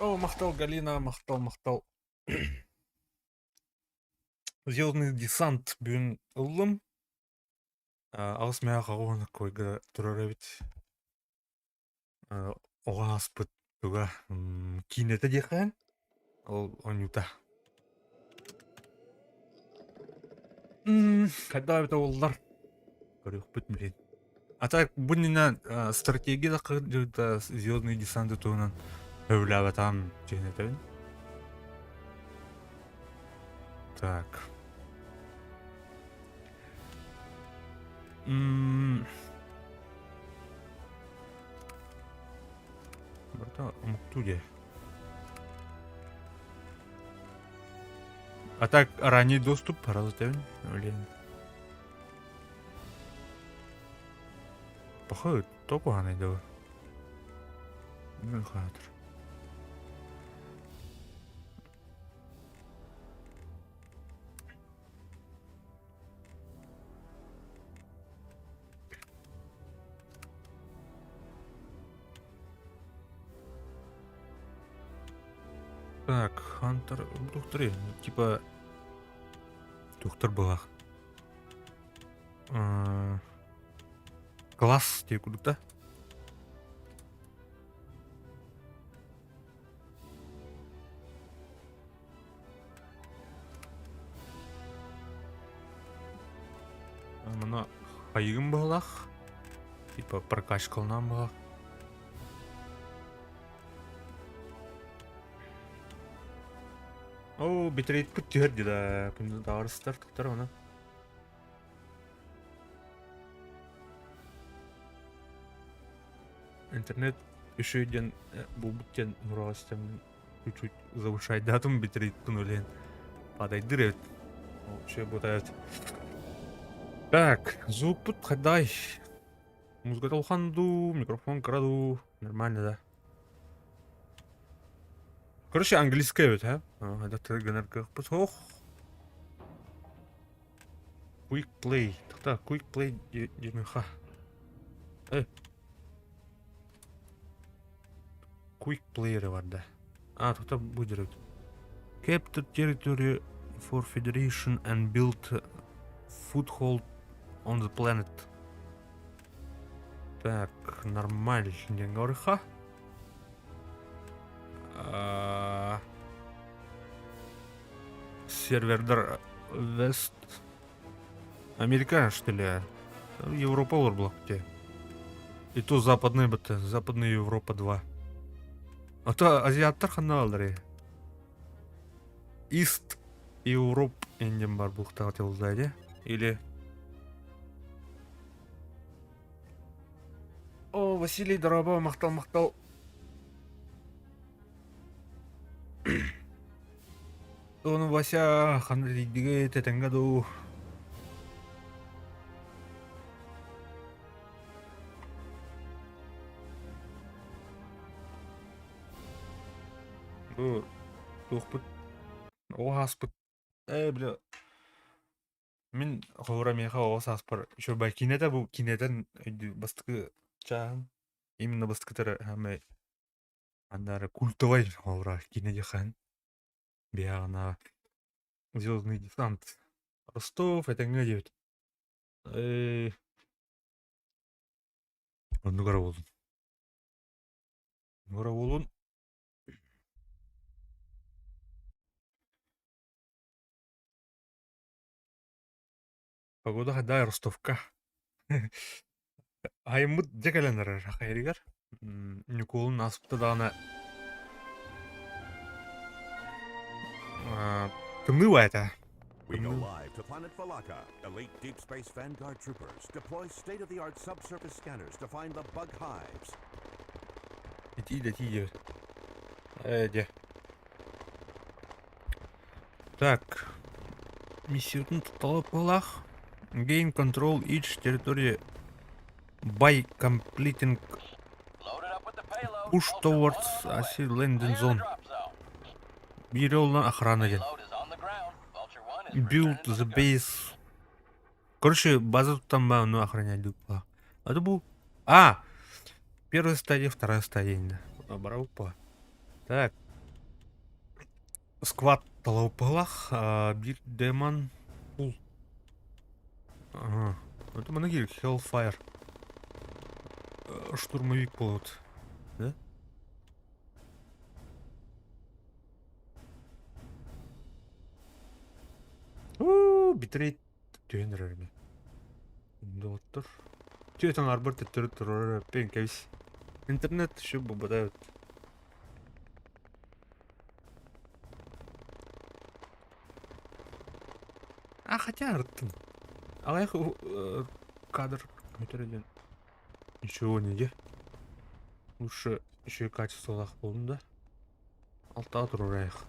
О, махтал, Галина, махтал, махтал. Звездный десант бүгүн ыллым. Аҕыс мээх аҕуһун койга турар эбит. Оҕо ааспыт туга киинэтэ диэххэ ол оонньуута. Хайдах эбитэ буоллар көрүөхпүт билин. А так бу иннинэ стратегия да звездные десанты туһунан сөбүлээбэтэҕим дьиэн этэбин. Так. Барыта омуктуу дии. А так ранний доступ разытэбин блин. Похуй, то куһаҕанай дуу. Хаатыр. Так, Хантер, тухтары, типа тухтар была. Класс дии курдук да? Мана хайыгым быһалаах. Типа прокачкалынан быһалаах. Оо, битрейт түһэр дии да. Күндү таарыстар туттар оны. Интернет еще диэн булбут диэн ураҕас истэммин чуть-чуть завышайдаатым битрейттын үлэһин падайдыр эбит. Вообще бутает. Так, звукпут хайдай. Музыка улахан дуу, микрофон кыра дуу, нормально да. Короче, английская эбит, а? Хайдах гынар кыахпыт суох. Quick play. Тоқта, quick play диэмэхэ. Э. Quick play бар да. А, тоқта бу дерек. Capture territory for Federation and build foothold on the planet. Так, нормально. Диэн Сервердар West Америка, что ли? Европа олорбулахте. И то западный быты, Западная Европа 2. А то азиаттар ханна алары. East Europe энден бар булхтаға телзайде. Или О, Василий, дорообо, махтал, махтал. Ону Вася ханна тиийдиги тэтэҥҥэ дуу? Бу туохпут оҕо ааспыт ээ бля мин холобура миэхэ оҕо сааспар үчүгэй киинэтэ бу киинэтэн өйдүү бастакы чааһын именно бастакытара саамай Аннары культовай холобура киинэ диэххэ биһиэхэ Звездный десант Ростов этэҥҥэ диэбит Э оннук эрэ буоллун. Оннук эрэ буоллун. Погода хайдаа Ростовка. Айыммыт дьэ кэлэн эрэр хайырыгар. Ньукуолун ааспыта даҕаны тымныы баайта. We go live to planet Valaka. Elite Deep Space Vanguard troopers deploy state-of-the-art subsurface scanners to find the bug hives. Итии да тиийэ. Э, дьэ. Так, миссиятын тутталыппалаах. Gain control each territory by completing push towards Asi landing zone. Биир олунан охрана диэн. Build the base. Короче, база туттан ба, ону охранять дуппа. А это был... А! Первая стадия, вторая стадия. Барабупа. Так. Сквад талауппалаах, биир демон пул. Ага. Это манна киир Hellfire. Штурмовик буолбут. Да? Уу, битрейт түһэн эрэр эми. Доҕоттор. Түөтэн арбар төттөрү турар эппин кэбис. Интернет еще бубатабыт. А хотя арыттым. Аҕыйах кадр көтөр диэн ничего не Лучше еще качестволаах буоллун да. Алтаҕа туруорайах.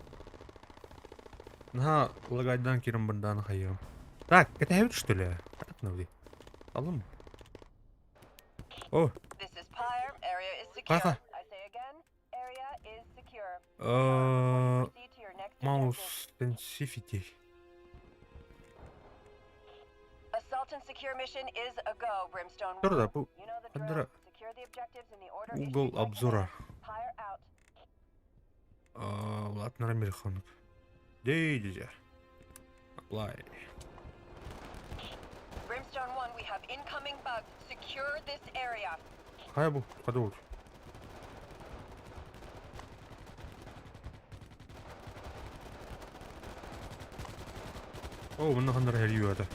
Наһаа лагайдаан киирэн бардааны хайыам. Так, кэтэһэбит что ли? Алым. О! Хаха. Mouse sensitivity. Турда бу ханнара угол обзора. Ладно, Мирхонов. Дейдиже. Apply. Brimstone 1, we have incoming bugs. Secure this area. Хайа бу, хада О, мына ханнар хәрийү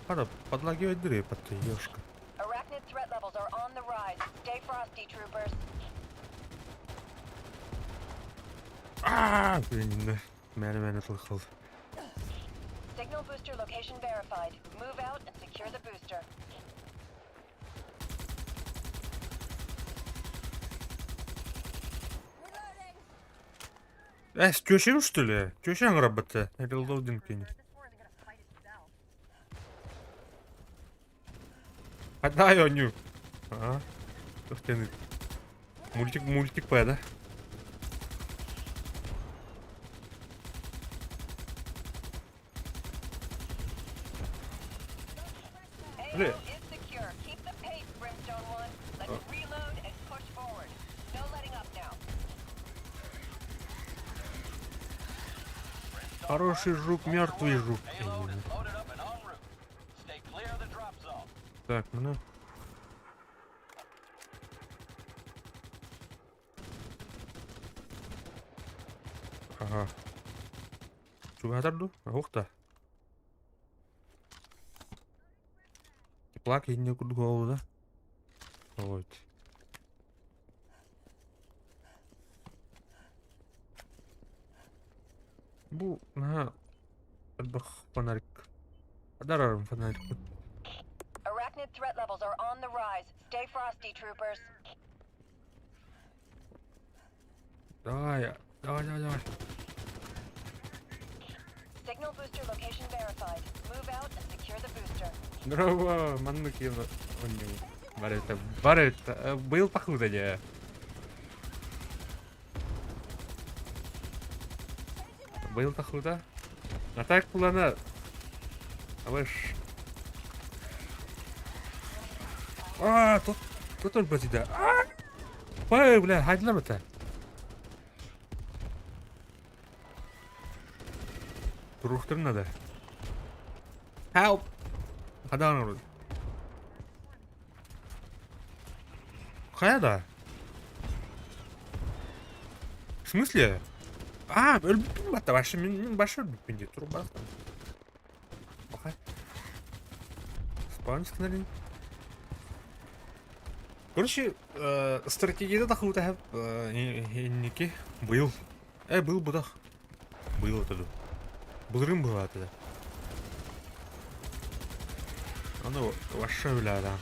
Хада, подлагивать дыры под девушка. Arachnid threat levels are on the rise. Stay frosty, troopers. Аа, блин, мээнэ-мээнэ тыл Signal booster location verified. Move out and secure the booster. Э, с тещей, что ли? Теща работает. Reloading кинь. Отдай оню. А, ух ты. Мультик, мультик да? AO Бля. is secure. Keep the pace, Brimstone 1. Let's reload and push forward. No letting up now. Хороший жук, мертвый жук. Payload is loaded up and en route. Stay clear of the drop zone. Так, ну. Ага. Чугатар ду? Ух та. Теплак я курдук голову, да? Вот. Бу, наһаа элбэх фонарик. Адарарым фонарик. Arachnid threat levels are on the rise. Stay frosty, troopers. Давай, давай, давай, давай. Signal booster location verified. Move out and secure the booster. Здорово, маннык Барыта, барыта, был похудание. Был похуда. А так плана. А вы ж... А, тут, тут он да. Ой, бля, хайдла это. Турухтыр надо. Help! Хадан вроде. Хайда? В смысле? А, өлбүппүн батта башы мен башы өлбүппүн дии турбах. Баха. Спаунскнали. Короче, стратегияда да хылта инники быйыл. Быйыл будах. Быйыл это Былырын была это. Аны вообще бля, да.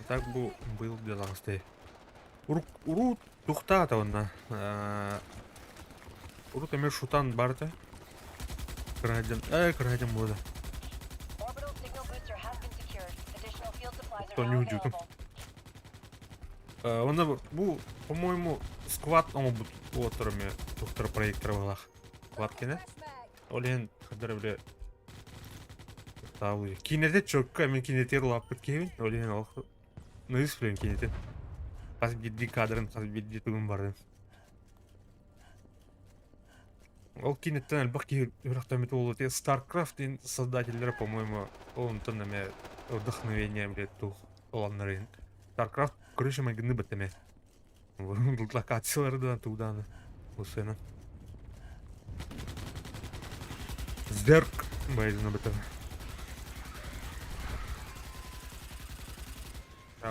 Так бу быйыл делағысты. Уру тухтаата онна. Урут эмир шутан барды. Кыраһадьан, кыраһадьан буолла. Orbital signal booster has been secured. Additional field supplies are Кто now не уйдет? available. Онна бу, по-моему, сквад оҥорбут уоттарами тухтар проектор балах. Сквад кene. Ол иһин хадара бile таабы. Киинэтэ чокка мен кинетер улааппыт киһибин. Ол иһин олох ныыс билэн кинетин. Хас биирдии кадрын, хас биирдии тугун барын. Ол киинэттэн элбэх киһи үрэхтэммит уолу StarCraft диэн создателлэрэ, по-моему, онтон эмэ вдохновение, блядь, туох ыланнар StarCraft, короче, майгынны бит эмэ. Локациялары да тугдааны. Усена. Зерк майгынны бит.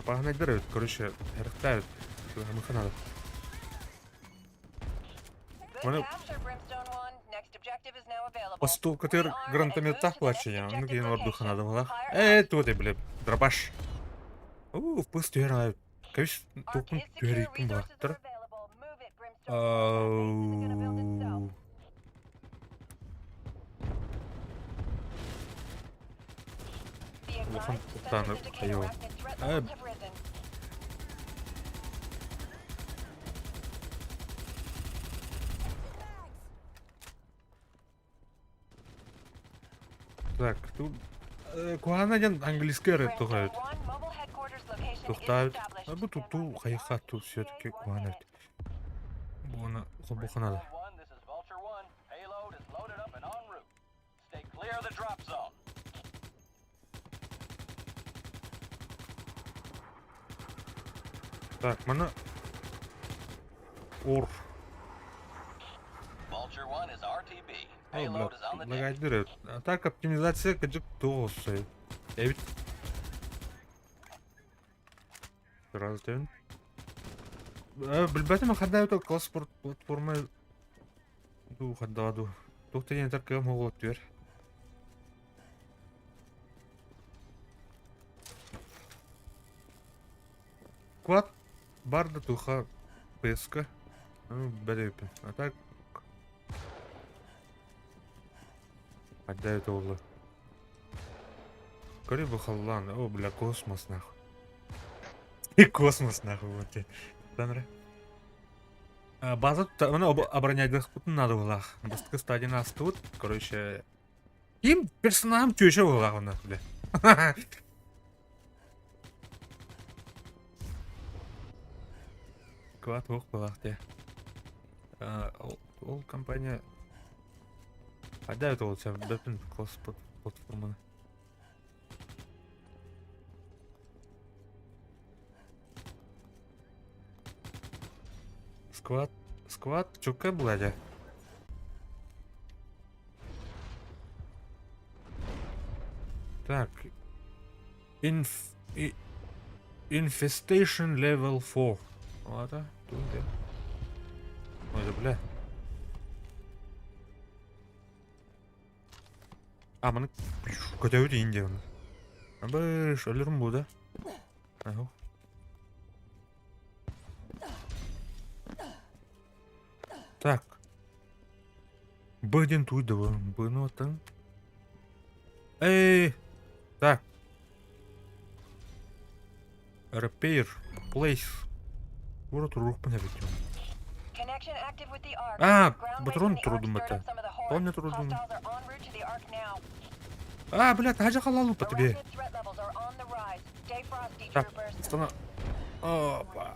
Пахнайдар эбит, короче, эрхтээбит. Мыха надо. Маны Остуолкатыгар гранатометтаах плача оннук диэн ордук надо Ээ, туох ты, блядь, дробаш. Уу, пыс түһэр аҕай. Кэбис, туохпун түһэриикпин баҕаттар. Улахан куттааны хайыа. Ээ, Так, тут куһаҕана диэн английскай эрэ туһаайбыт. Туохтаабыт. А бу тутуу хайыха тут все-таки куһаҕан эбит. Буона холбуха надо. Так, маны Ор. О, бля, лагайдыр. А так оптимизация кыдьык туох Эбит. Сразу төн. Билбэтим ханна это класс платформа Дуу, хандаҕа дуу. Туох да диэн этэр кыам оҕолор түөр. Квад бар да туха ПСК. Ну, бэлэппин. А так Отдай это углы. Көрү бу халлаан. О, бля, космос нахуй. И космос нахуй вот те. Танра. База маны обороняйдыахпытын наада быһыылаах. Бастакы стадияны астыбыт. Короче, ким персонажым теща быһыылаах онно, бля. Квад туох быһыылаах дии. Ол компания Хайда это ол бөпүн класс платформаны. Склад, склад, чукка бладя. Так. Инф... И... Infestation level 4. Ладно, тут где? Ой, да бля. А, маны көтөбүт иин диэн. Абыш, өлөрүм бу да. Так. Б диэн туй да бу. Б-ны оттан. Эй! Так. Repair. Place. Ура туруохпун эбит. А, батарон турдум это. Помню турдум. А, бля, таһа халалупа тебе. Так, стану. Опа.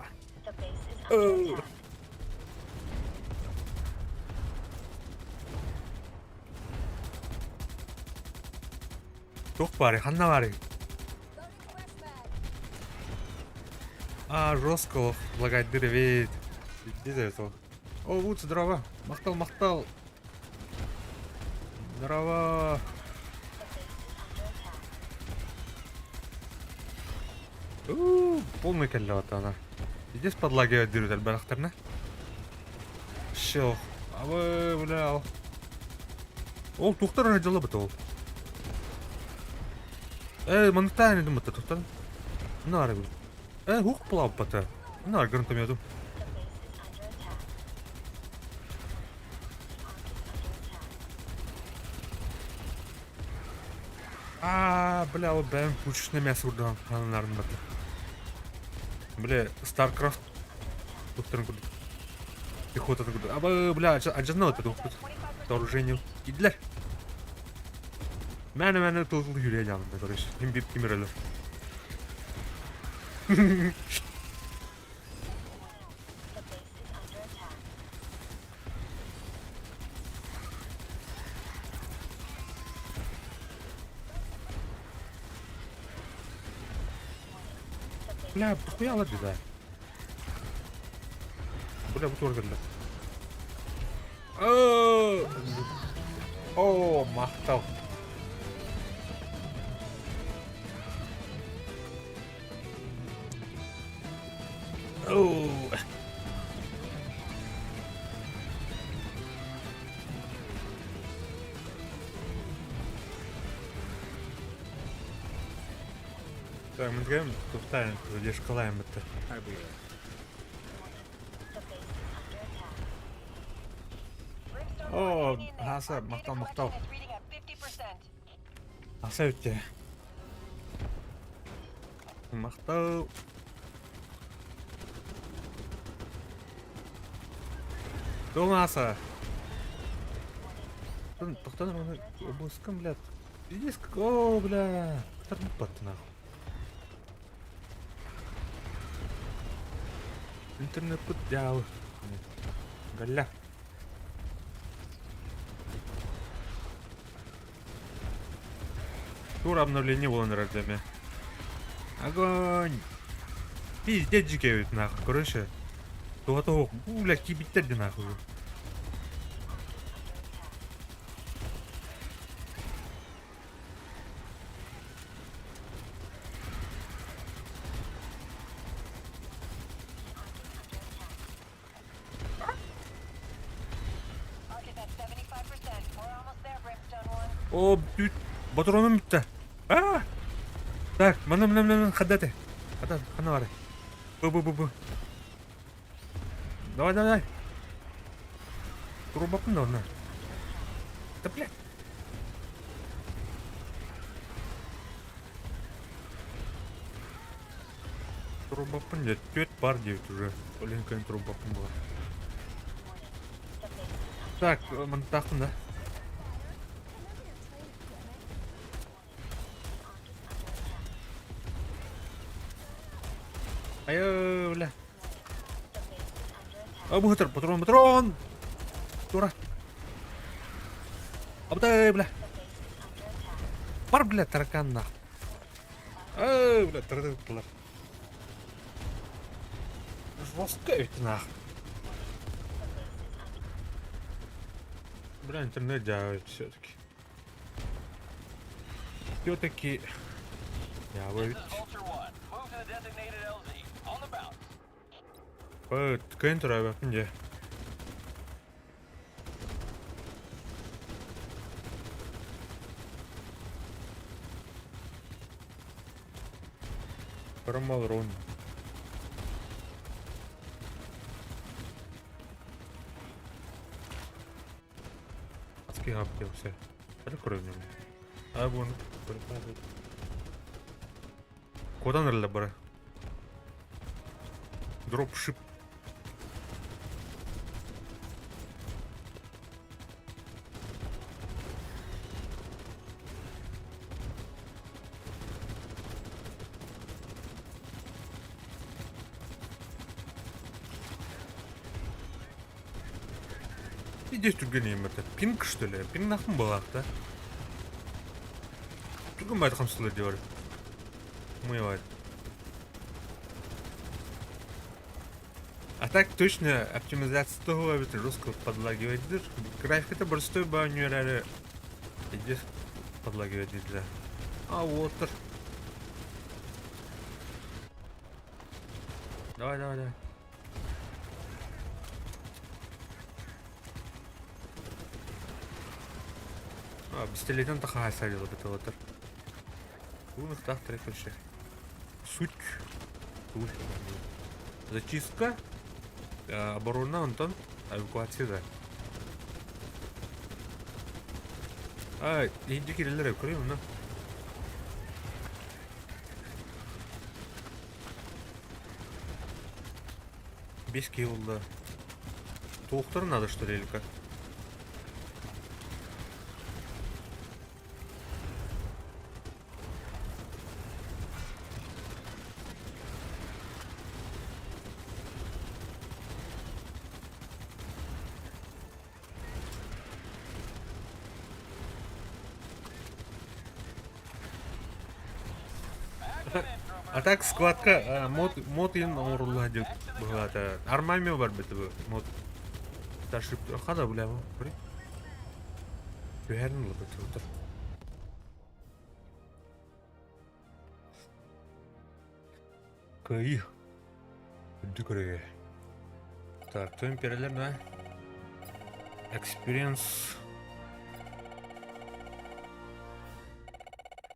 Туох баарый, ханна баарый? А, жестко лагайдыр эбит. Где это? О, вот здорово. Махтал, махтал. Здорово. Уу, полный кэллэ она. Здесь подлагивает дыры элбэхтэрнэ. Щел. Абы, бля. Ол тухтар дьыла быта ол. Э, манныктаан идим быта тухтар. Нары бу. Э, хук бата. Нар гранатомету. А, бля, ол бэйэм пушечное мясо урдаан ханнарын бата. Бля, StarCraft тухтарын курдук. Пехота курдук. Абы, бля, адьжанна это тухпут. Сооружение. Идлер. Мэне мэне тыл хүрэ дьаамында, короче. Ким бип ким өлөр. Бля, дохуя алар да. Бля, бу туора кэллэ. Оо, махтал. Оо. Так, мы ткаем, туктаем, задержкалаем это. Brimstone Оо, 1, hang in there. Хаса, Our data махтал, махтал. collection is reading at 50%. Аса өтте. Махтал. Долнаса. Тоқтан оны облыскым, блядь. Пиздец, о, бля. Интернет нахуй. Интернет дьявол. Галя. Тур обновление было на рождеме. Огонь! Пиздец жикевит нахуй, короче. Туға бля, кибиттерди нахуй. Arc is at 75%. We're almost there, Brimstone 1. О, бүт, патроным бүтті. А! Так, мына, мына, мына, хаддаты. Хаддат, хана бар. Бу, бу, бу, бу. Давай, давай, давай. Трубапын да, на. Да, бля. Трубапын нет, тет бар девять уже. Оленькая трубапын была. Так, мантахтын да. Айы, бля. А, бухтар, патрон, патрон! Тура. Абдай, бля. Бар, бля, таракан, нах. Ай, бля, таракан. Жестко ведь, нах. Бля, интернет делает все-таки. Все-таки. Я This ведь. is Vulture 1. Move to the designated LZ. On the bounce. Ткань где? Промалрон. Адский все. Это кровь. А вон, Куда нырла бара? Дропшип. Пиздец түрген это. Пинг что ли? Пинг нахуй была, да? Түрген байт хамсылар деп Мы А так точно оптимизация того это жестко подлагивает. Графика-то простой баннер, Иди подлагивает да. А вот. Давай, давай, давай. А, пистолетен тахаа садила бит. Уных тах трек вообще. Суть. Суть. Зачистка. Оборона, Антон. Эвакуация, да. А, иди кириллер, көрейін мына. Бес болды. Толықтыр надо, что ли, или как? Pack 'em in, troopers. А так складка мод мод иһин оҥорулла диэт быһыылаата. Армамио барбыт бу мод. Ташып хада бля Түһэрин ылбыт отыр. Кыайыы. Үрдүк өрөгө. Так, то империялар да? Experience.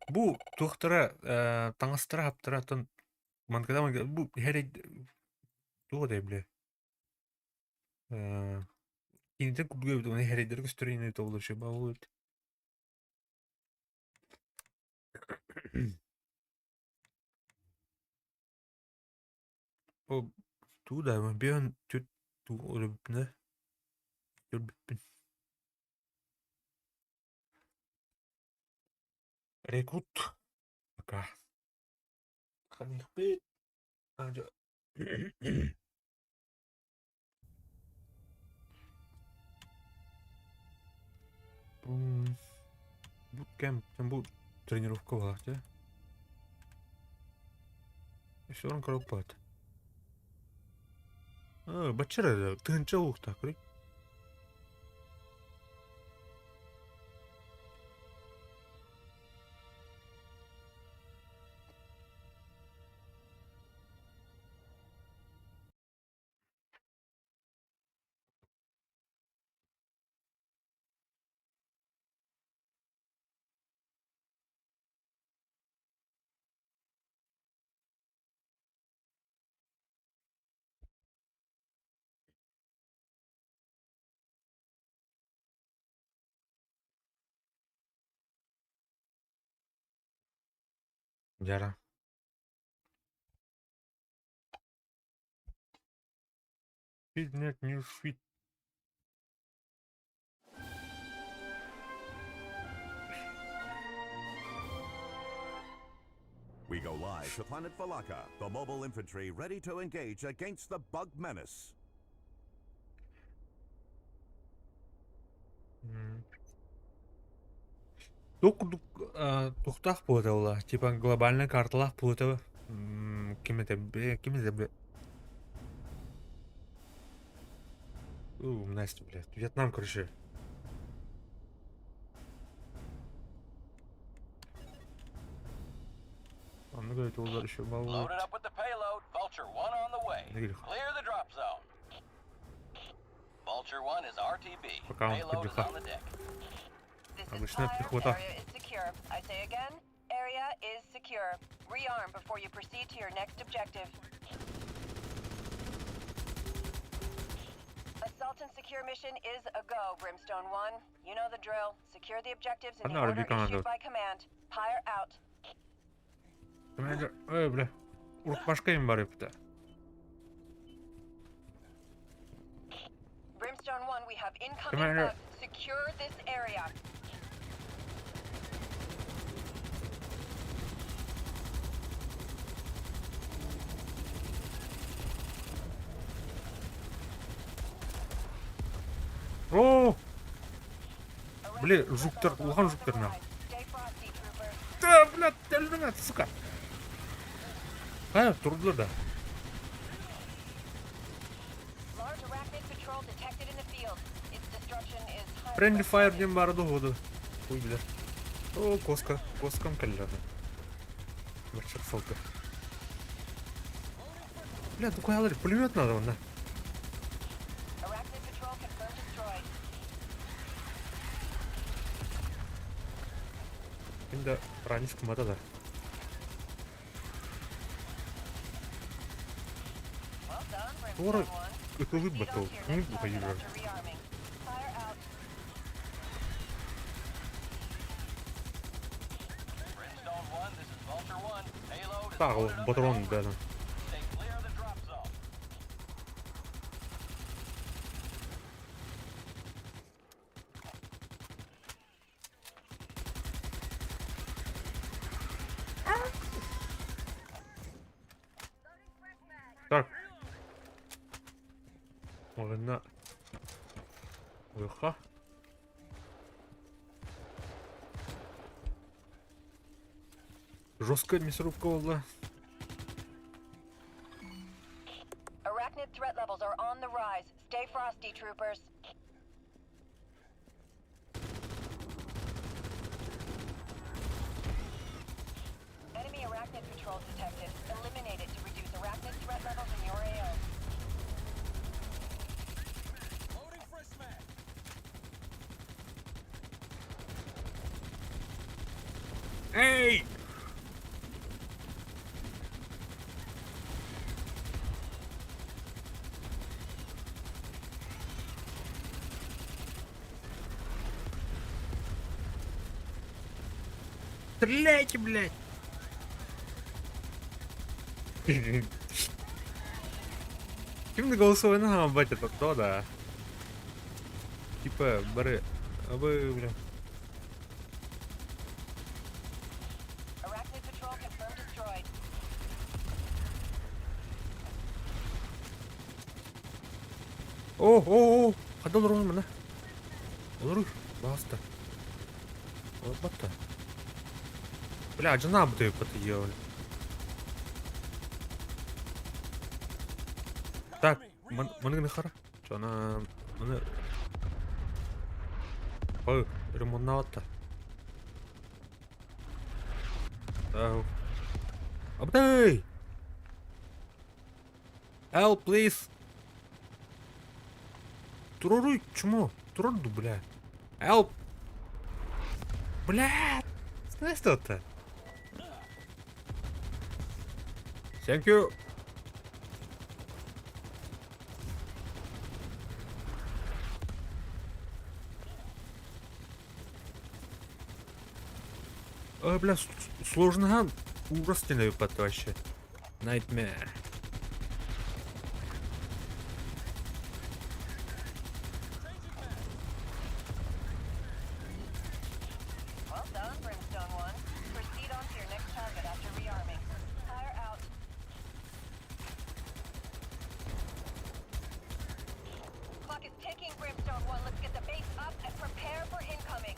Бу туохтара таҥастара хаптара оттон манкада бу хэрэй туох этэй бile кинитин курдук эбит уонна хэрэйдэр көстөр ини тобулучу баҕылыт Ол тугу да биэн түт тугу өлөрбүппүнэ өлбүппүн. Рекрут пока. Ханыахпыт. Буткемп бу тренировка буолар дии. Өссө коробка Бачча эрэ тыһыынча уһуктаах көрүй. Дьара. Нет, не шит. We go live to planet Valaka, the mobile infantry ready to engage against the bug menace. Туох курдук туохтаах буолуо буолла типа глобальнай карталаах буолуо ким этэ ким этэ бля Настя, блядь, Вьетнам, короче. Онно говорит, удар еще баллы. Пока он подъехал. Обычная пехота. Area is secure. Rearm before you proceed to your next objective. Assault and secure mission is a go, Brimstone 1. You know the drill. Secure the objectives in the order issued by command. Pyre out. Commander, ой, бля. Урукпашка им бар эппитэ. Brimstone 1, we have incoming Commander. bugs. Secure this area. О! Бля, жуктар, улахан жуктар на. Да, бля, тэллэҥэ, сука. Хайа, турдулар да. Friendly Fire диэн баара дуо Хуй билэр. О, коска, коскам кэллэ. Бачча сылгы. Бля, тукаялар, пулемет надо онно. Ким да ранец кымата да. Туора ытылыт батыл, кымыт бухайырар. Таах ботурон бэдэн. Так. Манна Уйха. Жесткая мясорубка буолла. threat levels are on the rise. Stay frosty, troopers. Enemy arachnid patrol detected. Eliminate it to reduce arachnid threat levels in your AO. Loading fresh mag. Эй! Стреляйте, блядь! Ким голосовой батя то да. Типа, бары. Абы, бля. Arachnid patrol confirmed destroyed. О, о, о, хада олорон мына. Олору, баста. Олорбатта. Бля, жена бы ты Так, маны хара. Чо она маны Ой, ремонтната. Ау. Абдей! Help, please. Туруруй, чмо? Турурду, бля. Help! Бля! Знаешь что-то? Thank you. Ой, бля, сложно ужасный выпад вообще. Nightmare. Well done, Brimstone 1. Proceed on to your next target after rearming. Fire out. Clock is ticking, Brimstone 1. Let's get the base up and prepare for incoming.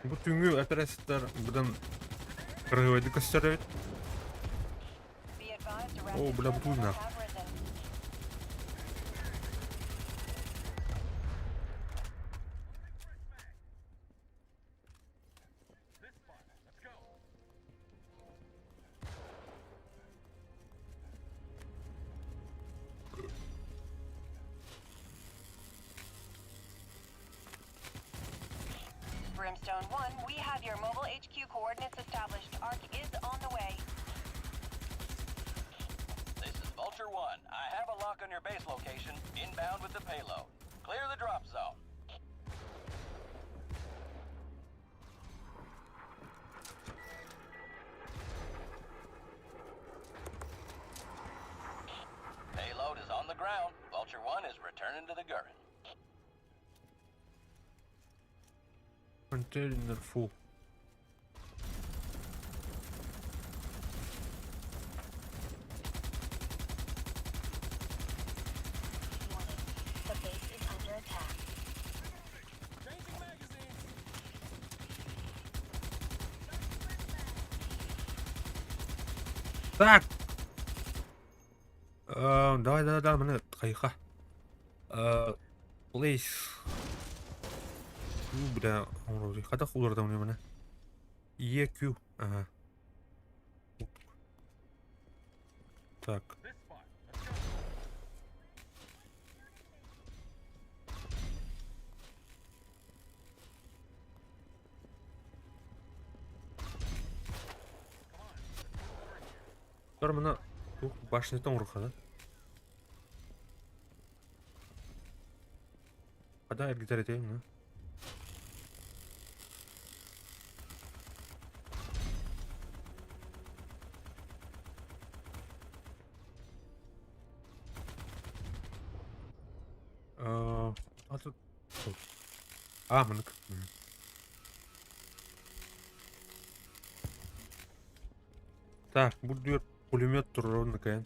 Бу түнгү операциялар будан кыргыбайды көстөрөбүт. Be advised, О, arachnid бля, threat бу levels нах. have risen. This spot. Let's go. Brimstone 1, we have your mobile HQ coordinates established. ARC is on the way. This is Vulture 1. I have a lock on your base location. Inbound with the payload. Clear the drop zone. Payload is on the ground. Vulture 1 is returning to the Gurren. Контейнер фул. Warning. The base is under attack. Changing magazines. Так. Давай, давай, давай, маны хайха. Place. Q, бля, хата хуларда мына. EQ. Ага. Так. This spot. Let's go. Тор мына ух, башнятан урха, да? Хада эргитер этейм, ну. А тут... А, мынык. Так, буду пулемет турурун кайын.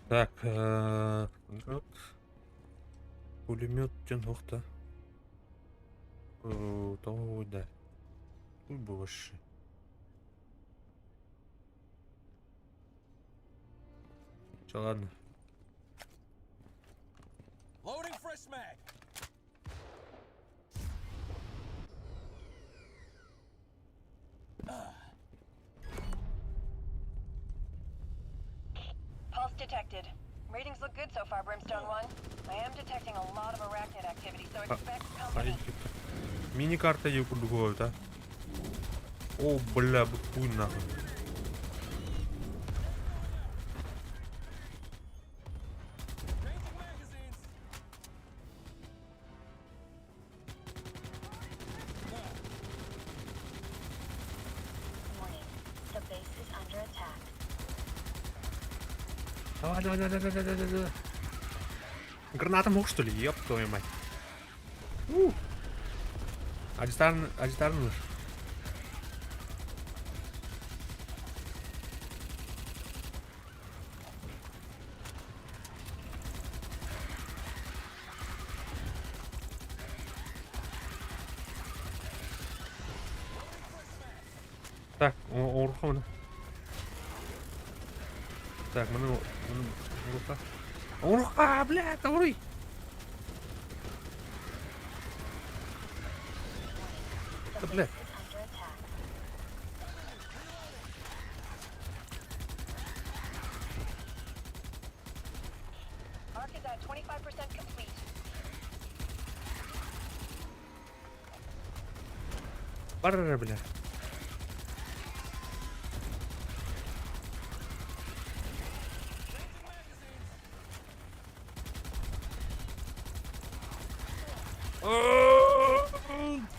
Так, вот. Пулемет тен хохта. Того да. Тут бы вообще. Все, ладно. Loading fresh mag. Pulse detected. Readings look good so far, Brimstone 1. I am detecting a lot of arachnid activity, so expect company. Мини-карта ей курдук да? О, бля, хуй нахуй. Changing magazines. Warning. The base is under attack. Давай, давай, давай, давай, давай, давай, давай. Граната мог, что ли? Ёб твою мать. У. Адистарн. Так, оруха мына. Так, мына, мына, оруха. Оруха, бля, таврый! The Да, бля. base is under attack. Arc is at 25% complete. Барра, бля.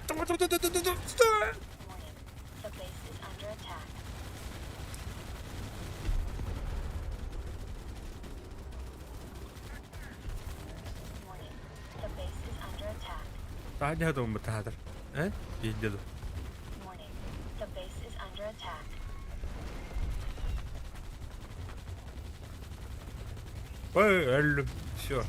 Давай, давай, давай, давай, давай, стой! Warning. The base is under attack. Warning. The base is under attack. Таня дом театр. Э? Иди. Warning. The base is under attack. Все.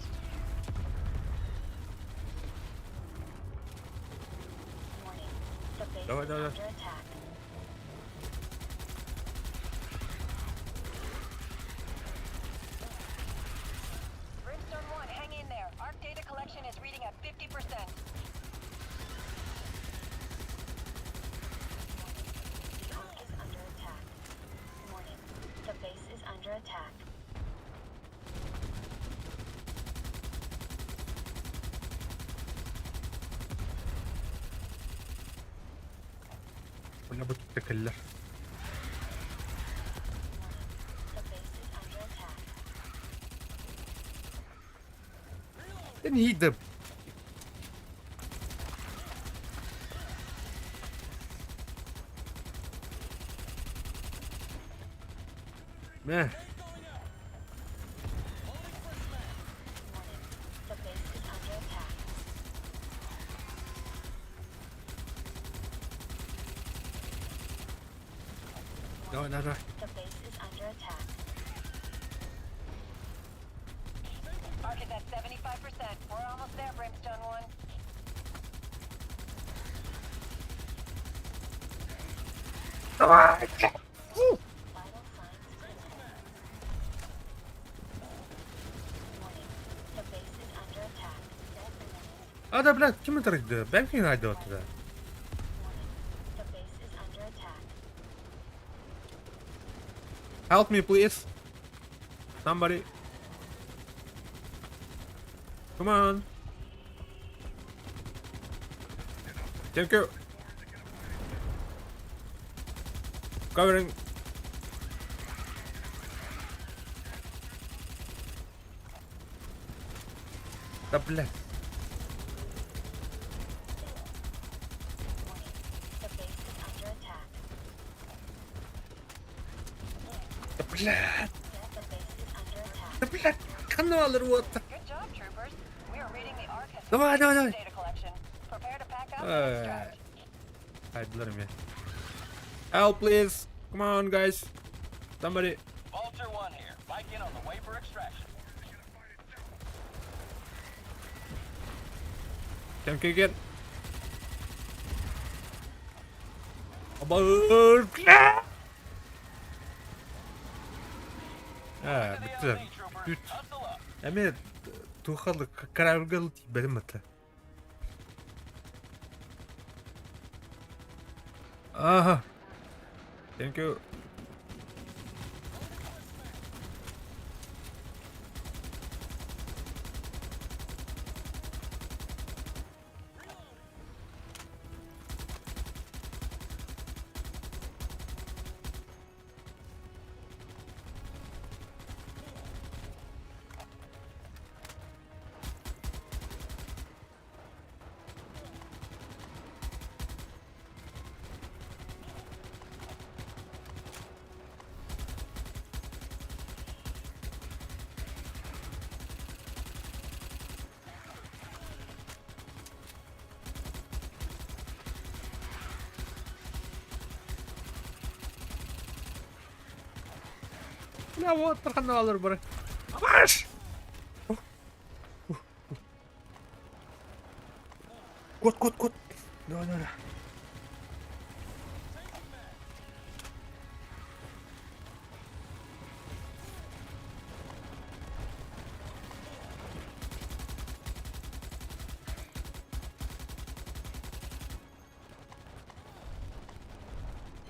Warning. The base Давай, is давай, under attack. Brimstone 1, hang in there. Arc data collection is reading at 50%. The Ark is under attack. Warning. The base is under attack. Бля, бу текеллер. The base is under attack. Не иди. Мэ. Warning. The base is under attack. Давай, давай, давай. The base is under attack. Arc is at 75%. We're almost there, Brimstone 1. Давай! Vital signs critical. Warning. The base is under attack. А, да, блядь, ким это рыгды? Бәм кин айды оттуда. Warning. The base is under attack. Help me, please. Somebody. Come on. Thank you. Covering. Да, блядь. Warning. The base is under attack. Да, блядь. The base is under attack. Да, блядь. Канал рвот. Good job, troopers. We are reading the Arc has Давай, давай, давай. data collection. Prepare to pack up and extract. Хайдылар меня. Help, please. Come on, guys. Somebody. Vulture 1 here. Bike in on the way for extraction. Can you get? Абыр. А, To the бүттүлэр. LZ, trooper. Бүт. Hustle up. Эмиэ туохха корабльга тиийбэтим этэ. Ага. Thank you. Бля, вот тарханалар бары. Маш! Кот, кот, кот. Давай, давай.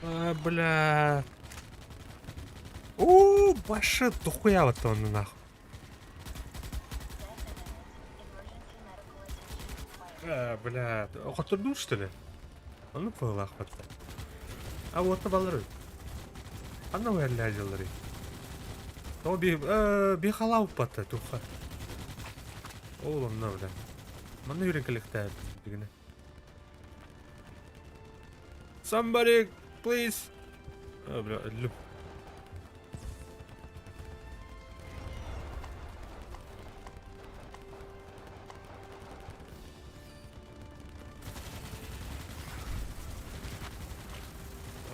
А, бля. О, башы дохуя вот он нахуй. Death imminent. Emergency medical attention required. А, бля, хотурдун что ли? Onu пылах вот. А вот балары. Анна верлядилары. То би би халау пата туха. Оğlum ne бля. Манна юрекеликте дигене. Somebody please. А, бля, люп.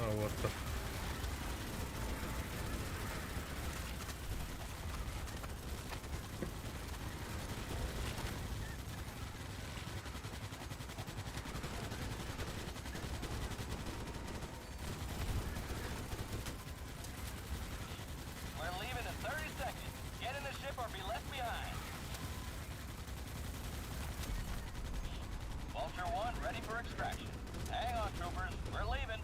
А, вот так. We're leaving in 30 seconds. Get in the ship or be left behind. Vulture 1 ready for extraction. Hang on, troopers. We're leaving.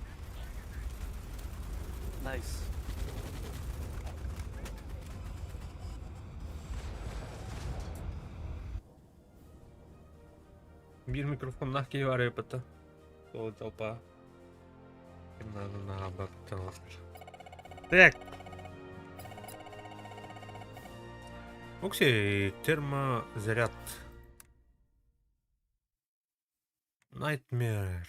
Nice. Биир микрофоннаах киһи баар эбит. Ол толпа. На на Так. Окси, термозаряд. Nightmare.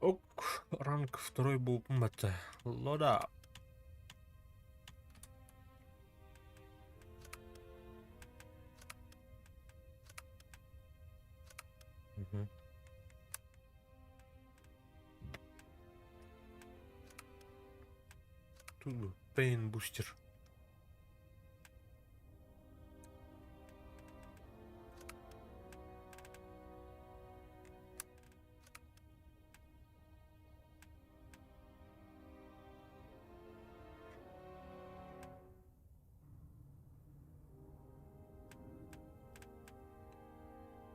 Ок, ранг второй был это. Лода. Мгм. Тут бы Pain Booster.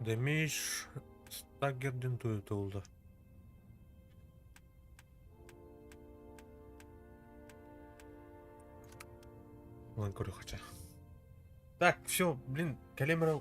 Damage staggered into it oldu. Ладно, говорю, хотя. Так, все, блин, Калимера.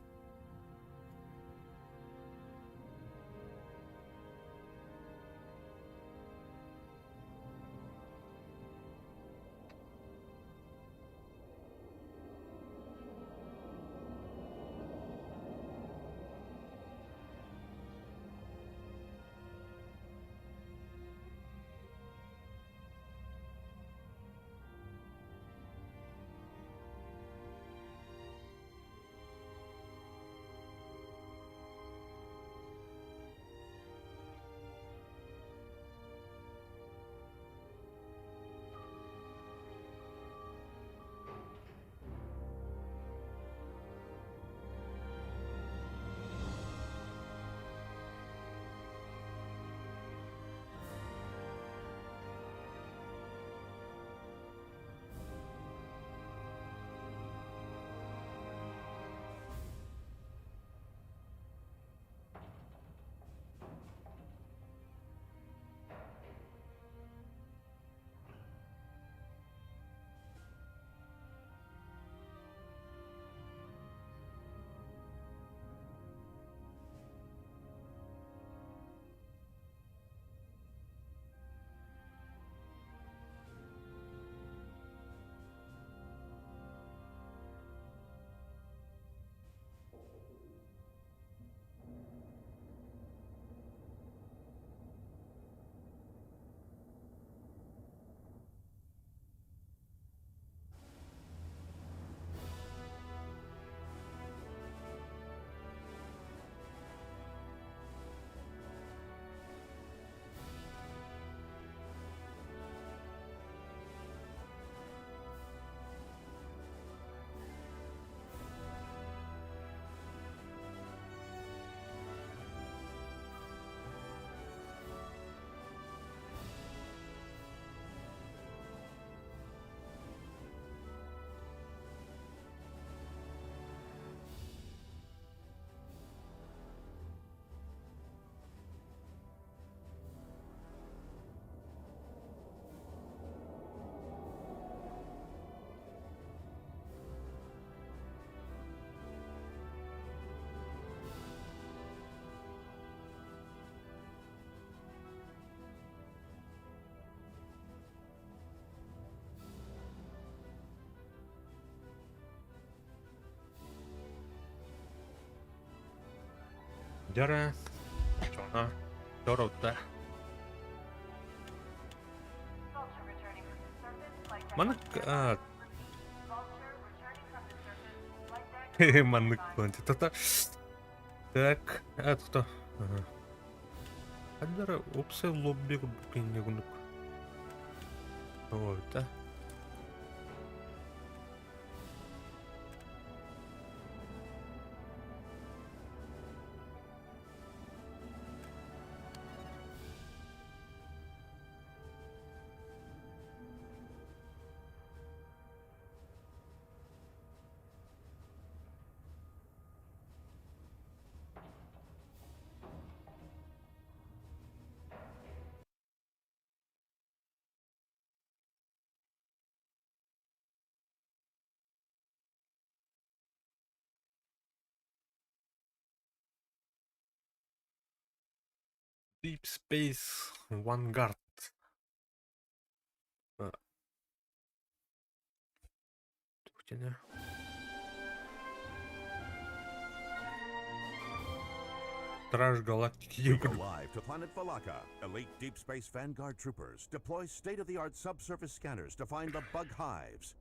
Дьара, дьоно, доротта. Маннык а, маннык та Так, а кто? Ага. Хаддара опция лобби курдук инне курдук. Вот, да. Deep Space Vanguard. Тух Страж Галактики. Arrive to planet Valaka. Elite Deep Space Vanguard troopers deploy state-of-the-art subsurface scanners to find the bug hives.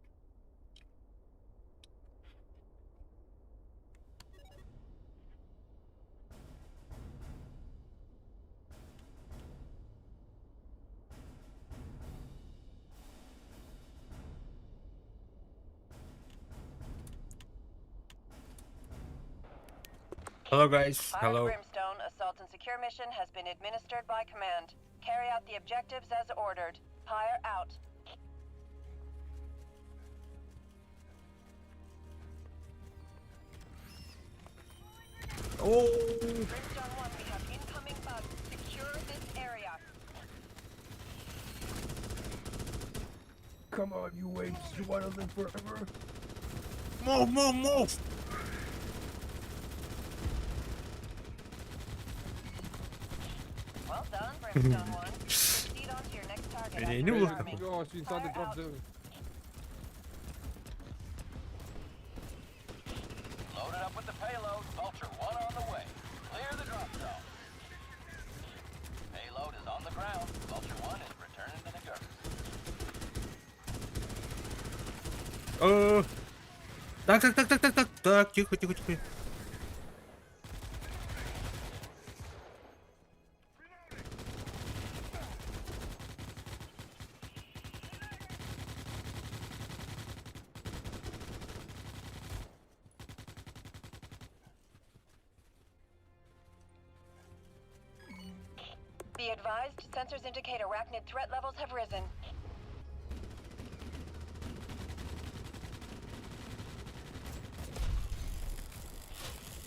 Hello guys. Fire Hello. Brimstone assault and secure mission has been administered by command. Carry out the objectives as ordered. Pyre out. Oh. Brimstone 1, we have incoming bugs. Secure this area. Come on, you apes. You want to live forever? Move, move, move. Well done, Brimstone 1. Proceed on to your next target Не, after не rearming. Oh, it's inside the Fire drop out. zone. Loaded up with the payload. Vulture 1 on the way. Clear the drop zone. Payload is on the ground. Vulture 1 is returning to the Gurk. Э, Так, так, так, так, так, так, так, тихо, тихо, тихо. Be advised, sensors indicate arachnid threat levels have risen.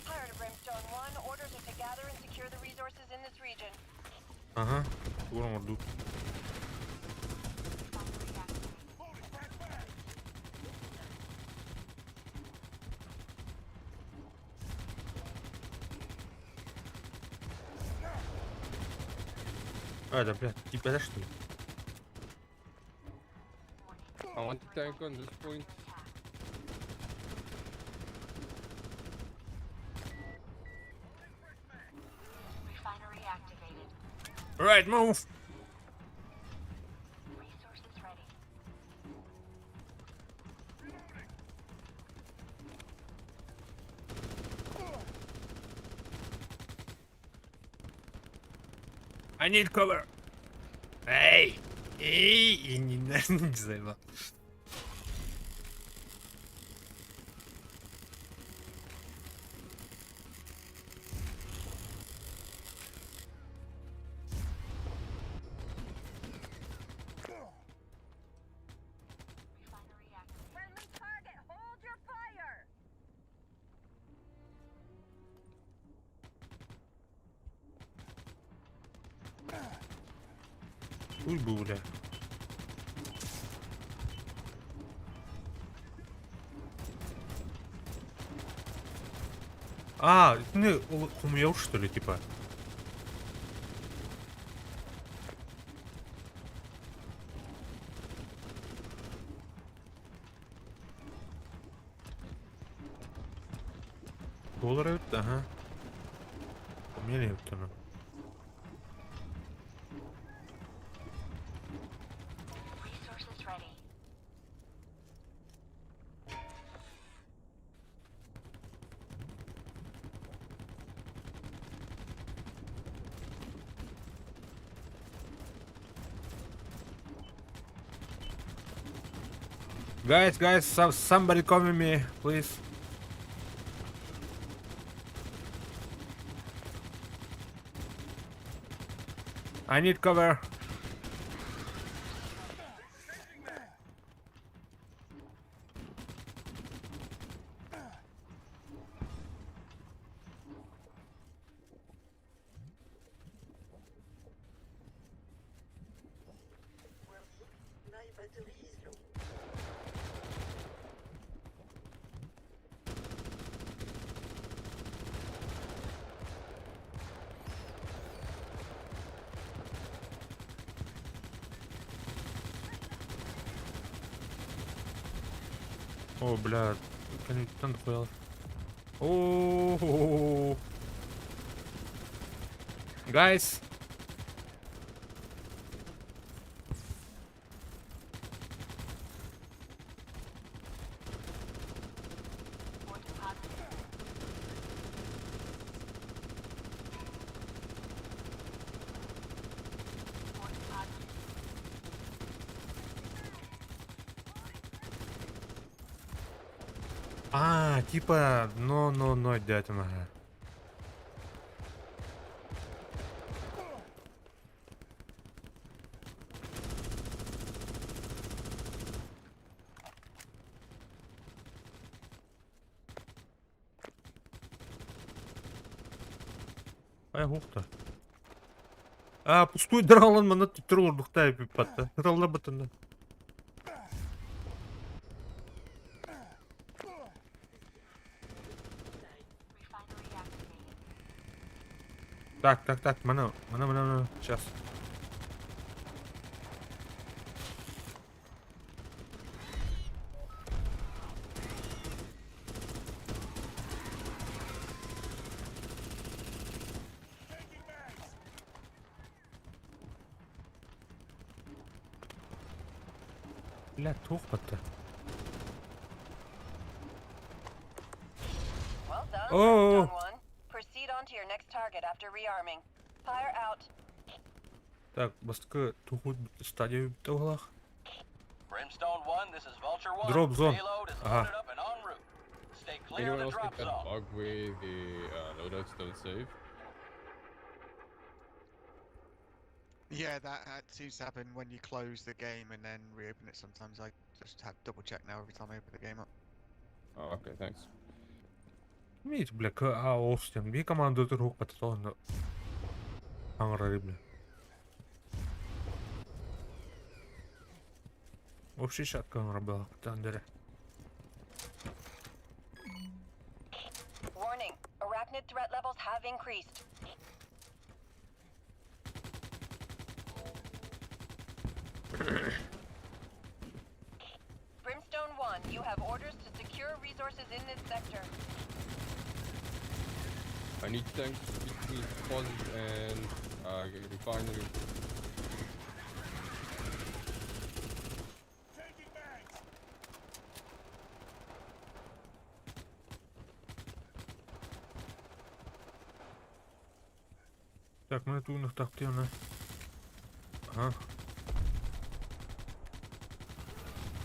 Pirate of Brimstone 1, orders are to gather and secure the resources in this region. Ага, тугу оҥордуу. А, да, блядь, типа это что ли? I want the tank on this point. Refinery activated. Right, move! Resources ready. I need cover! Эй! Эй! И не, не заебал. Refinery activated. Friendly target, hold your fire! Уй, бля. А, ну, хумуял, что ли, типа? Доллар, ага. Мели өттөнө. Resources ready. Guys, guys, somebody cover me, please. I need cover. О, бля, там дохуя. О, guys. Ore deposited. Ore deposited. А, типа, но, дядя, ага. Ай, ух ты. А, пустой дралан мана түттер олордукта эпипатта. Дралла бытында. Refinery activated. Так, так, так, мана, мана, мана, мана, сейчас. Бля, туох батта. Well done, Oh. Brimstone 1. Proceed on to your next target after rearming. Fire out. Так, бастакы тухут стадия бүтэ. Brimstone 1, this is Vulture 1. Drop zone. Payload is Aha. loaded up and en route. Stay clear Anyone of the else drop get that zone. bug where the loadouts don't save? Yeah, that seems to happen when you close the game and then reopen it. Sometimes I just have double check now every time I open the game up. Oh, okay, thanks. Имеете, бля, К А Остин. Би команду друг пататон. Аңрары, бля. Вообще шатка аңра Тандере. Warning, arachnid threat levels have increased. Brimstone 1, you have orders to secure resources in this sector. I need tanks between deposit and refinery. Так, мы ту нахтахтена. Ага.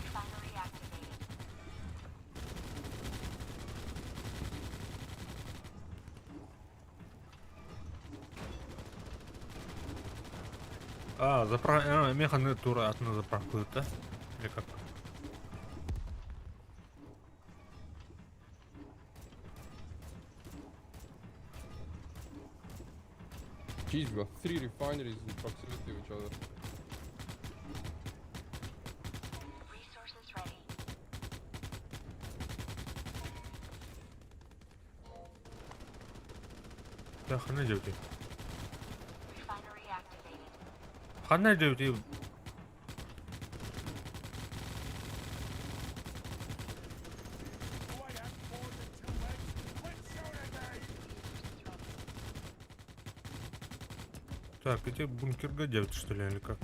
Refinery activated. А, заправ... А, механы тура атны заправку, да? Или как? Jeez, we got three refineries in proximity of each other. Resources ready. Да, хана девти. Refinery activated. Хана девти. Resources ready. Так, эти бункерга 9, что ли, или как?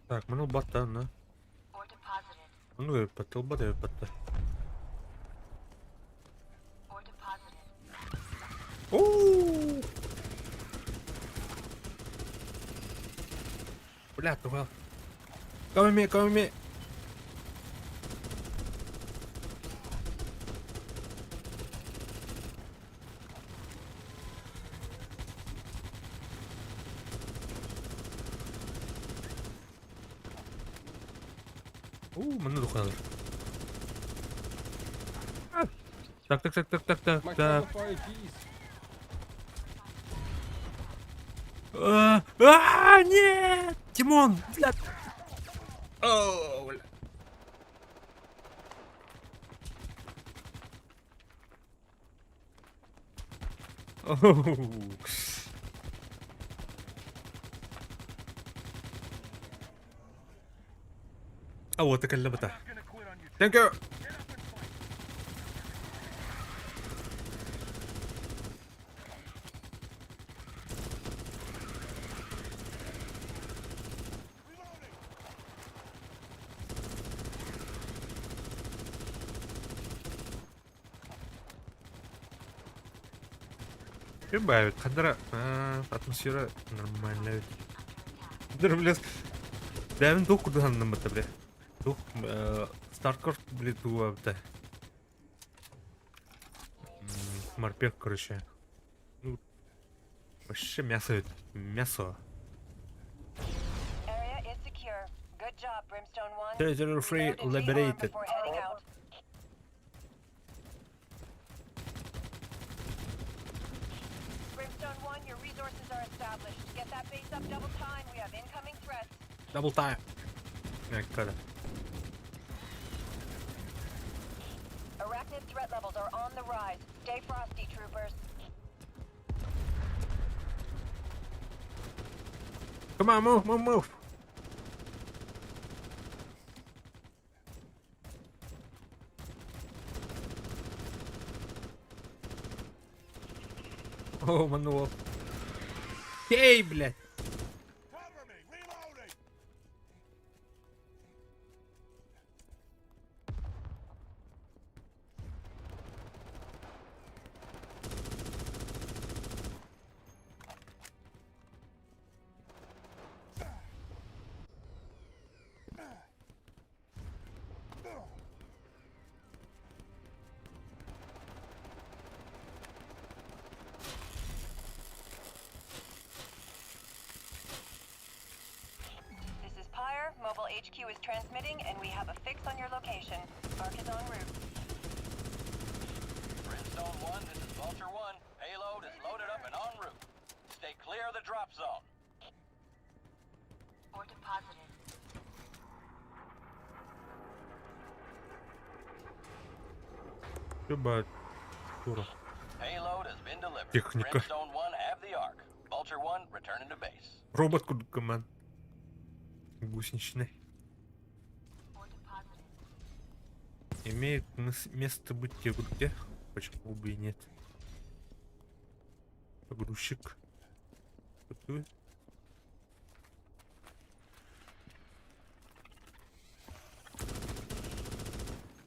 Так, маны ылбатта онно. Ore deposited. Ону ылбатта, ылбат ылбатта. Ore deposited. Оу! Бля, тугал. Cover me, cover me. Уу, манна духалар. Так, так, так, так, так, так, My так. cover fire, jeez. А, а, нет! Тимон, блядь. О, бля. Оу. А вот такая. Thank you. Прибавит. Хадра. А, атмосфера нормальная. Дыр, блядь. Да, мен тух курдуһанным бата, бля. Тух, Старкрафт, блядь, туа, бля. Морпех, короче. Ну, вообще мясо это. Мясо. Area is secure. Good job, Brimstone 1. Territory free, Reload and rearm liberated. before heading out. Brimstone 1, your resources are established. Get that base up double time. We have incoming threats. Double time. Не, когда. Arachnid threat levels are on the rise. Stay frosty, troopers. Come on, move, move, move. О, мануал. Эй, блядь. Cover me! Reloading! This is Pyre. Mobile HQ is transmitting, and we have a fix on your location. Ark is en route. Brimstone 1, this is Vulture 1. Payload is loaded up and en route. Stay clear of the drop zone. Ore deposited. Люба дура. Payload has been delivered. Техника. Brimstone 1 have the Ark. Vulture 1 returning to base. Робот кудкоман. Гусеничный. Ore deposited. Имеет место быть где? Почему бы и нет? Погрузчик. Готовы?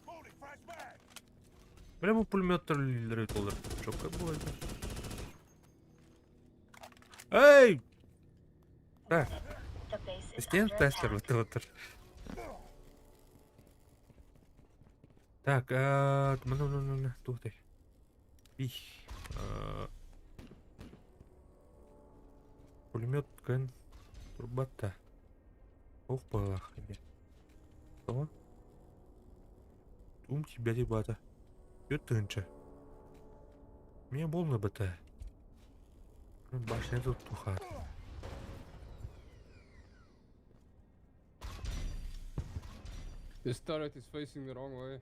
Loading fresh mag! Прямо пулемет олар. Чока болады. Эй! Так, The base is Стен under тестер attack. вот это. Так, а, ну, ну, ну, ну, тут ты. Их. Пулемет кэн турбата. Ох, балах, ребят. Что? Ум тебя, ребята. Ютынча. Мне больно бата. Башня тут туха. This turret is facing the wrong way.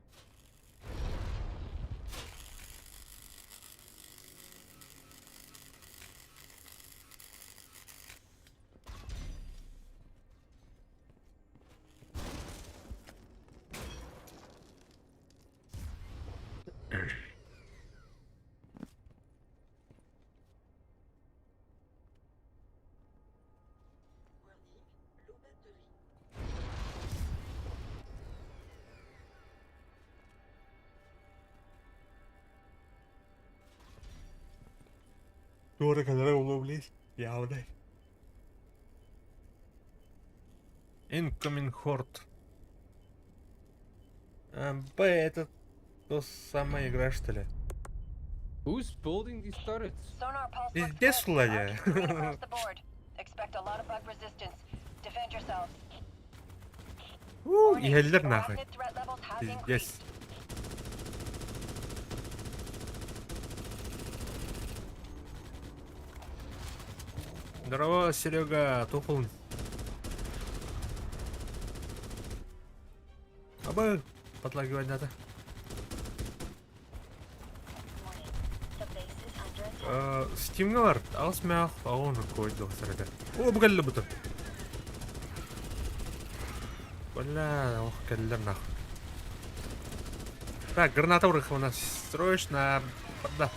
Туора кэлэрэ улуу явдай. Incoming Horde. А, Б, это то самая игра, что ли? Who's building these turrets? Sonar pulse looks Пиздец, good. Владя. Arc is green across the board. Expect a lot of bug resistance. Defend yourselves. У, Warning, иһэллэр нахуй. arachnid threat levels have Пиздец. increased. Здорово, Серега, тухул. Абы, подлагивать надо. Warning. The base is under attack. Steam'ге бар, алыс мәх, ағын койды сәрәді. О, бұл кәлі бұты. Бля, ох, кәлілер нахуй. Так, граната у нас срочно. Да.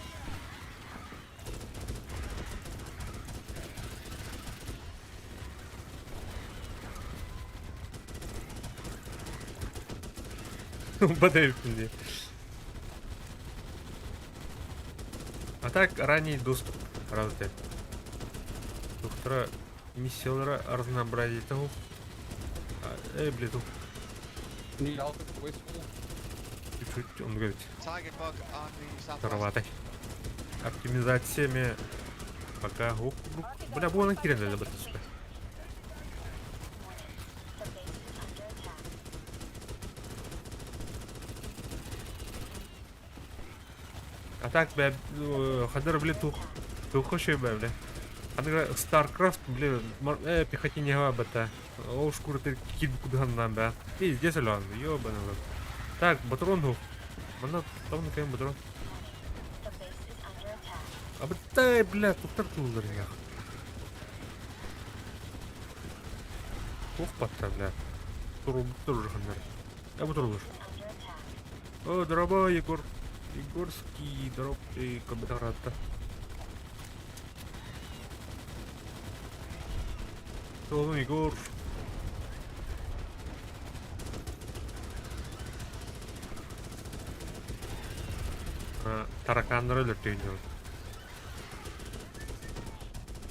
Б А так, ранний доступ разве. Доктора миссиялара разнообразие того. Эй, блин, тут Need help at the west wall. чуть-чуть, он говорит, Target bug on the southwest. староватый. Оптимизациями пока. Оп, бля, була кирен для Architect сука. complete. Warning. The base is under attack. А так, бля, хадер, бля, тух. Тух еще, бля, бля. Хадер, StarCraft, бля, пехотине бата. Ол шкура ты кид кудганнан, бля. Пиздец, алён, ёбаный в рот. Так, батрон гух. Мана там накаем батрон. The base is under attack. А бля, бля, туктар тулдар я. Ох, патта, бля. Туру тоже хандар. Я буду Is under attack. О, дорогой Егор. Егорский дроп и кабдарата. Солон Егор. А, тараканнар өлөртөйнөр.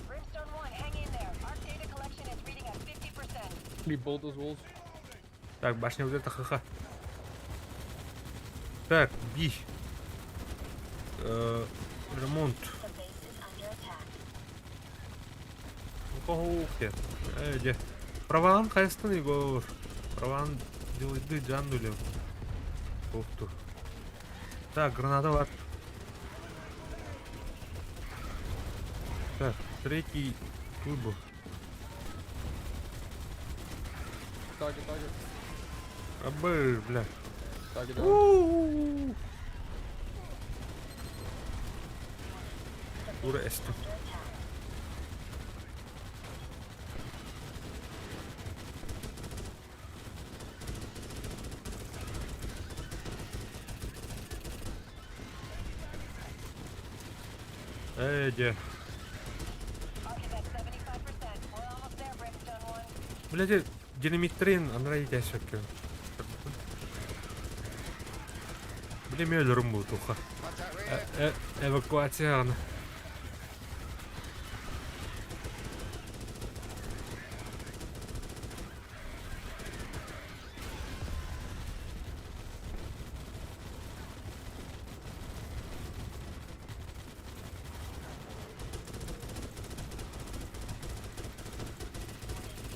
Brimstone 1, hang in there. Arc data collection is reading at 50%. Rebuild those walls. Так, башня вот это ха-ха. Так, би. Ремонт. The base is under attack. Ух ты. Где? Праван хайстан Егор. Праван делайды джандулем. Ух ты. Так, граната бар. Так, третий турбо. Target, target. Абы, бля. Target down. У-у-у. The Ура, base is эсту. under attack. Где? Arc is at 75%. We're almost there, Brimstone 1. Блядь, динамит трен, Андрей дясёкки. Бля, мөлөрүм бу туха. Contact rear. Эвакуация аны.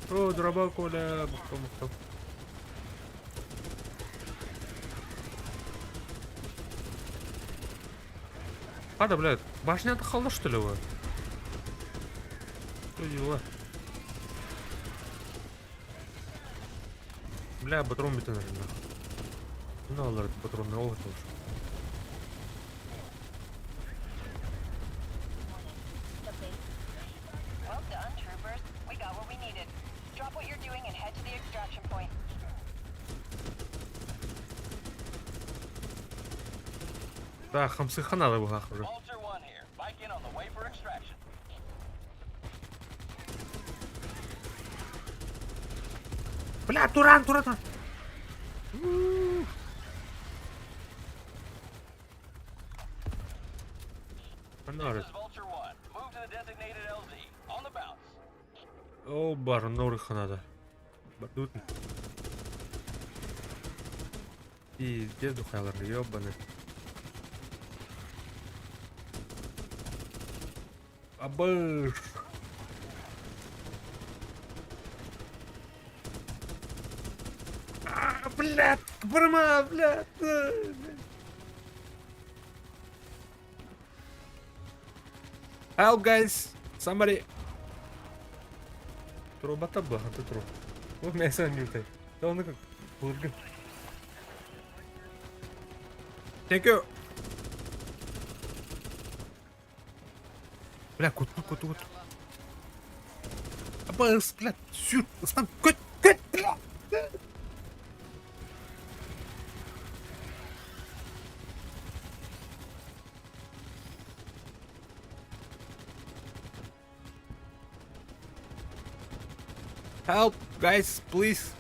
О, дроба Коля, мухта, мухта. Ада, блядь, башня қалды, что ли, вы? Что дела? Бля, патрон бит нахуй. Ну, алар патронный ол тоже. Warning. The base Well done, troopers. We got what we needed. Drop what you're doing and head to the extraction point. Да, хамсы хана да уже. Vulture 1 here. Bike in on the way for extraction. Бля, Туран, Туран, Туран. This is Vulture 1. Move to the designated LZ. On the bounce. О, бар, норы ханада. Бардут. Пиздец, духайлар, ёбаный. Абыш. А, блядь, барма, блядь. Help, guys! Somebody! Труба табла, ты тру. Вот меня сам не Да он как бургер. Thank you. Бля, кут, кут, кут, кут. Абас, бля, сюр, стан, кот, кот, бля. Help, guys, please.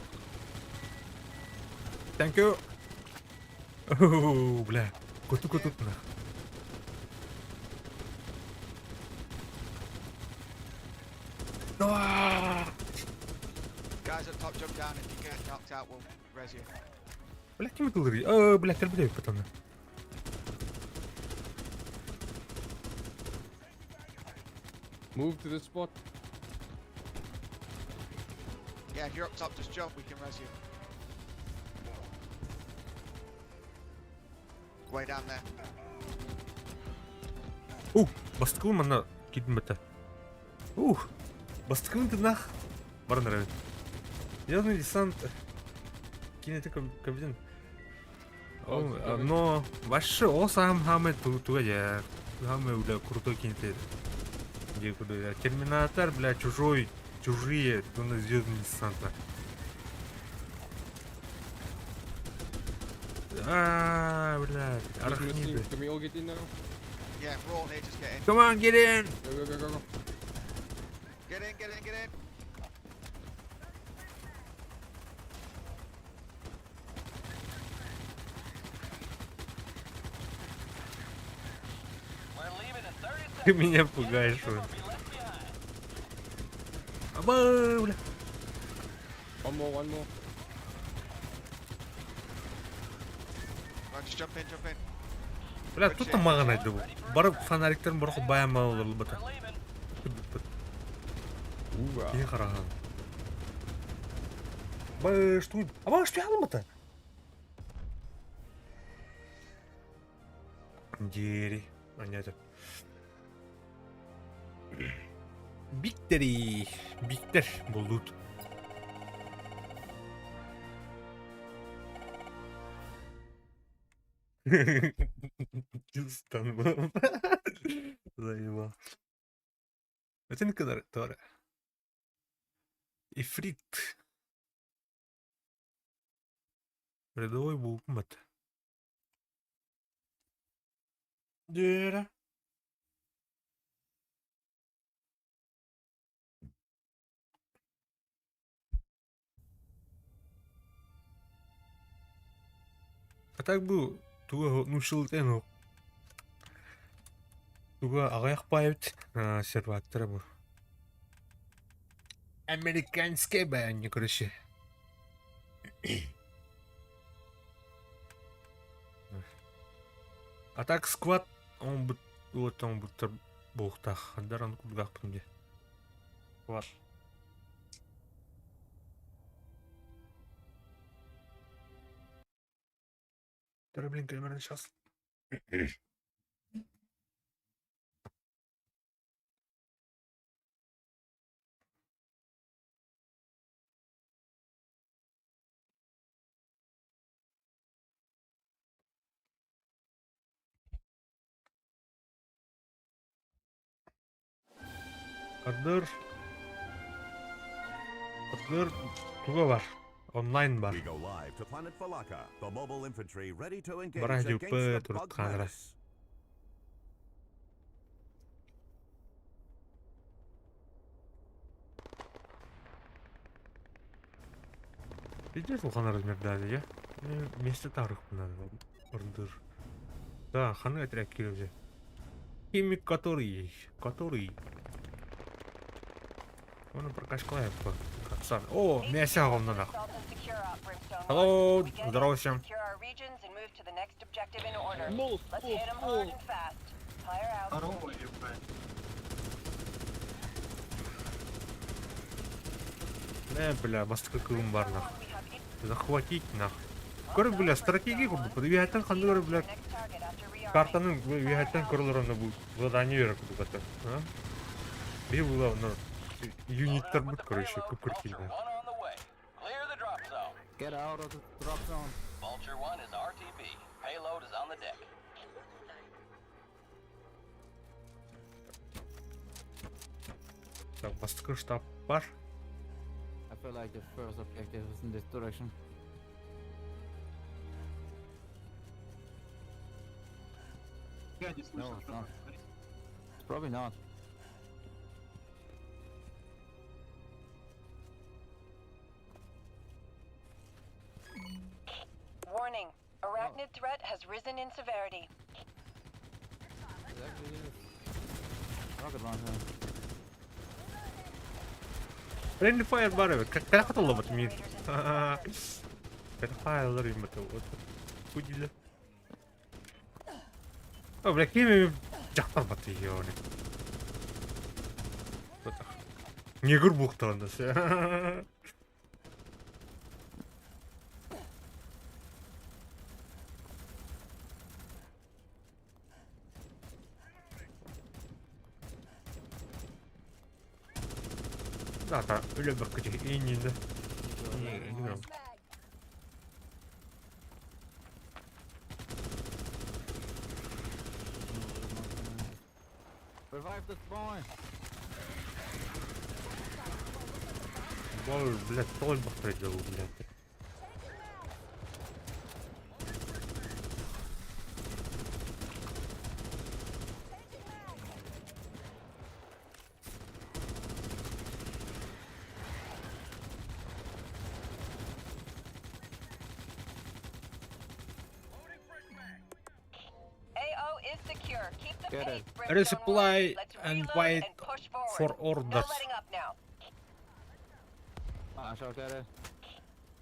Thank you. Оу, бля. Куту, куту, нах. Guys up top, jump down. If you get knocked out, we'll res you. Бля, ким это О, бля, терпи, пацаны. Move to the spot. Yeah, if you're up top, just jump. We can res you. Way down there. У, бастыкы манна китин бата. Ух, бастыкы ты нах. Бар нравится. Звездный десант. Кинете кабин. Но вообще о сам хаме ту ту я. Хаме бля крутой кинете. Где куда я? Терминатор, бля, чужой, чужие, то на звездный десант. А, блядь, Who's missing? арахниды. Can we all get in now? Yeah, if we're all here, just get in. Come on, get in! Go, go, go, go, go. Get in, get in, get in. We're leaving in 30 seconds. Ты меня пугаешь, Get in уже. or be left behind. Аба, бля. One more, one more. Right, just jump in, jump in. Бля, тут там маған айтты бұл. Барып фонариктерін бір баян алыр бата. We're leaving. Hoorah. Кие қараған. Ба, что? А что я бата? Дери. А нет. Биктери. Биктер булдут. Стан Заебал. Это не Тора. Ифрит. Рядовой букмат. Дера. А так был туга ну шилтен туга ағаяқ байыт серваттар бу. Американская баяння, короче. А так сквад, он бы вот он будто буохтаах, андар кудгаахпын де. Сквад. Блин, примерно сейчас. Ардыр Ардыр туга бар? Онлайн бар. We go live to planet Falaka, the mobile infantry ready to engage Бара against дьуппы the bug турутканара. menace. Пиздец улахан размердаах дьэ. Миэстэ таарыахпын наада ордуур. Да, ханнык этэрээк киирэ Химик который, который. Оны прокачкалаайыппа. Капсан. О, мясо оҕомнонох. Assault and secure op, Brimstone Hello, 1. We get здорово in, всем. secure our regions and move to the next objective in order. Move, Let's move, hit 'em hard move. and fast. Fire out. Здорово, ебать. Э, бля, бастакы кыым бар нах. We have Захватить нах. Көр, бля, стратегия курдук. Үөһэттэн ханнык эрэ, бля, next target after rearming. картаны үөһэттэн көрөлөр онно бу задание берер курдук ата. А? Би була онно Loaded юниттар up with бут, the короче, payload. көп Vulture килде. 1 on the way. Clear the drop zone. Get out of the drop zone. Vulture 1 is RTB. Payload is on the deck. Так, бастакы штаб бар. I feel like the first objective is in this direction. Я не слышал, No, что no. вы говорите. It's probably not. Warning. Arachnid threat has risen in severity. It actually is. Rocket launcher. Friendly fire бар эбит. Кэхэ толлобут мин. Кэхэ файлар юм бат. Вот. Худиле. О, бля, ким дьахтар бат ёны. Негр буктан да. Да, да, үлэ баккы иннинде. Nice. Revive this boy! Бол, блядь, той бахтырды блядь. AO is secure. Keep the Get pace, it. Brimstone Resupply 1. Let's and reload wait and push forward. for No orders. letting up now. Ah, I shall get it.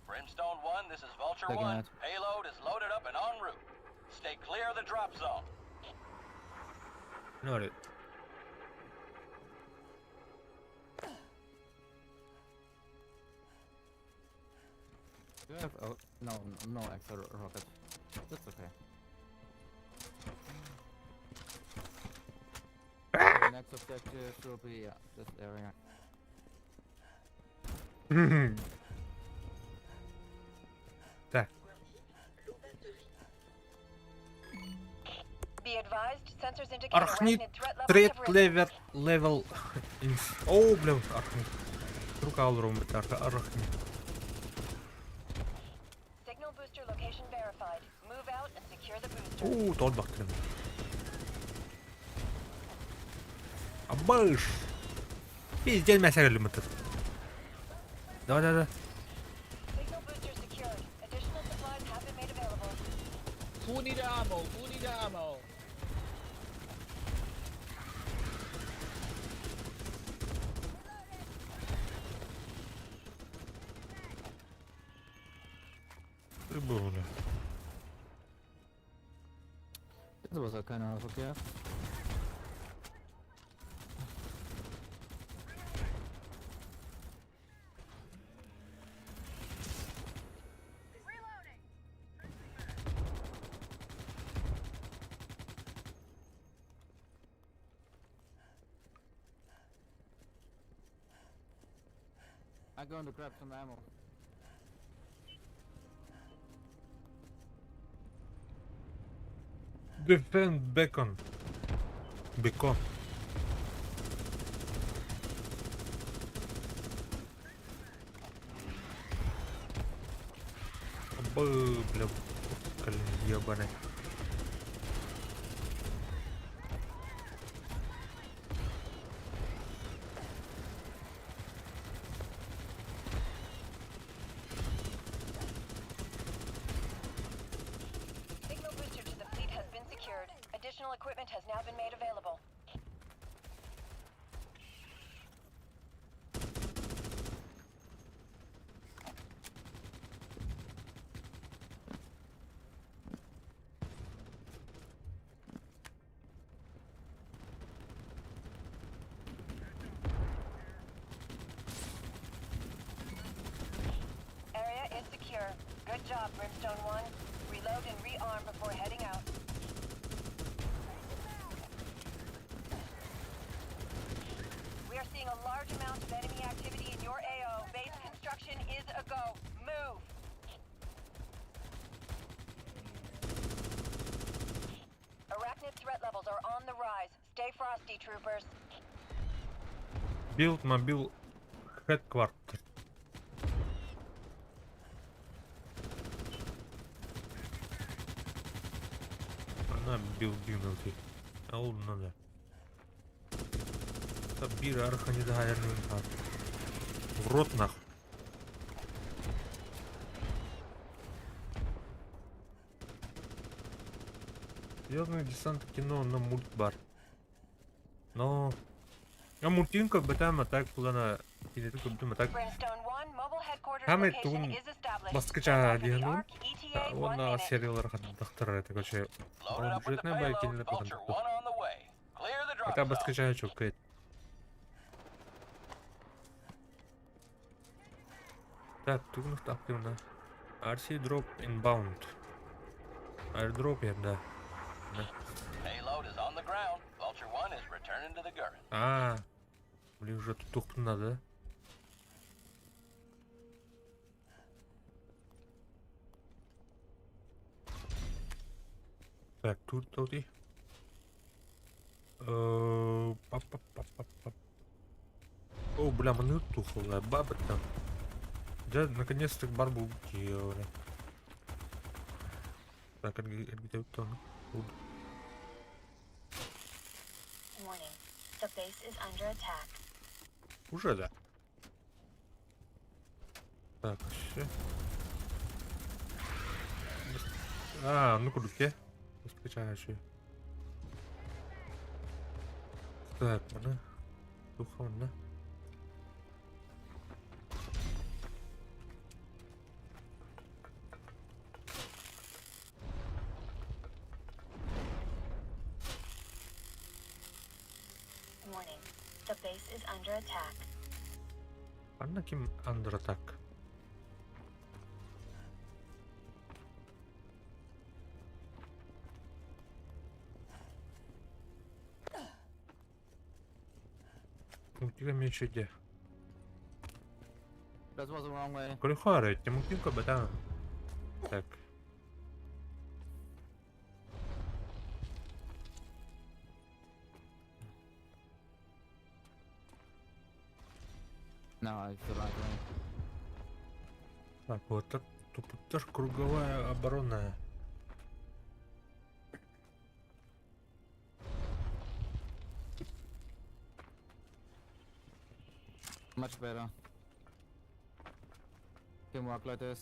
Brimstone 1, this is Vulture Taking 1. it. Payload is loaded up and en route. Stay clear of the drop zone. Noted. Do you have oh, no no extra rocket? That's okay. The next objective will be this area. Так. Be advised, sensors indicate Arachnid arachnid threat levels Threat have risen. level level ins. О, бля, арахнид. Рука алрум бит арахнид. Signal booster location verified. Move out and secure the booster. Оо, тол бахтырым. Абыш. Пиздец мясо мытыр. Давай, давай, давай. Signal booster secured. Additional supplies have been made available. Who need ammo? Who need ammo? Ты был, бля. This was a kind of okay. I'm going to grab some ammo. Defend Beacon. Beacon. Бы, бля, ебаный. Signal booster to the fleet has been secured. Additional equipment has now been made available. Area is secure. Good job, Brimstone 1. Reload and rearm before heading out. We are seeing a large amount of enemy activity in your AO. Base construction is a go. Move! Arachnid threat levels are on the rise. Stay frosty, troopers. Build mobile headquarter. Она билдинг Ол надо. Та бир арханидайрный. В рот нахуй. Звездный десант кино на мультбар. Но... А мультинка бетам а так кулана кинетик бетам а так. Brimstone 1, mobile headquarters Хамай location тугун is established. баскыча Contact the диэн ARC ETA 1 уонна minute. сериялар хаттахтар это короче Loaded up with the бюджетная бай payload. кинилер Vulture 1 on the way. Clear the drop Это zone. баскыча чөккөйт. Так, тугнух активно. RC drop inbound. Airdrop я, да. Payload is on the ground. Vulture 1 is returning to the Gurren. А, блин, уже тут тухту надо, да? Так, тут тут и. Па-па-па-па-па. О, бля, маны тухлая баба там. Да, наконец-то барбу делали. Так, где то Warning. The base is under attack. Уже, да. Так, все. А, ну куда Скачающий. Так, мана. Духовно. Warning. The base is under attack. Анна ким under attack. Мультика мечети. That was the wrong way. Колихары, мультинка бета. Так. No, it's the right way. Так, вот это тут тоже круговая оборона. Much better. Can work like this.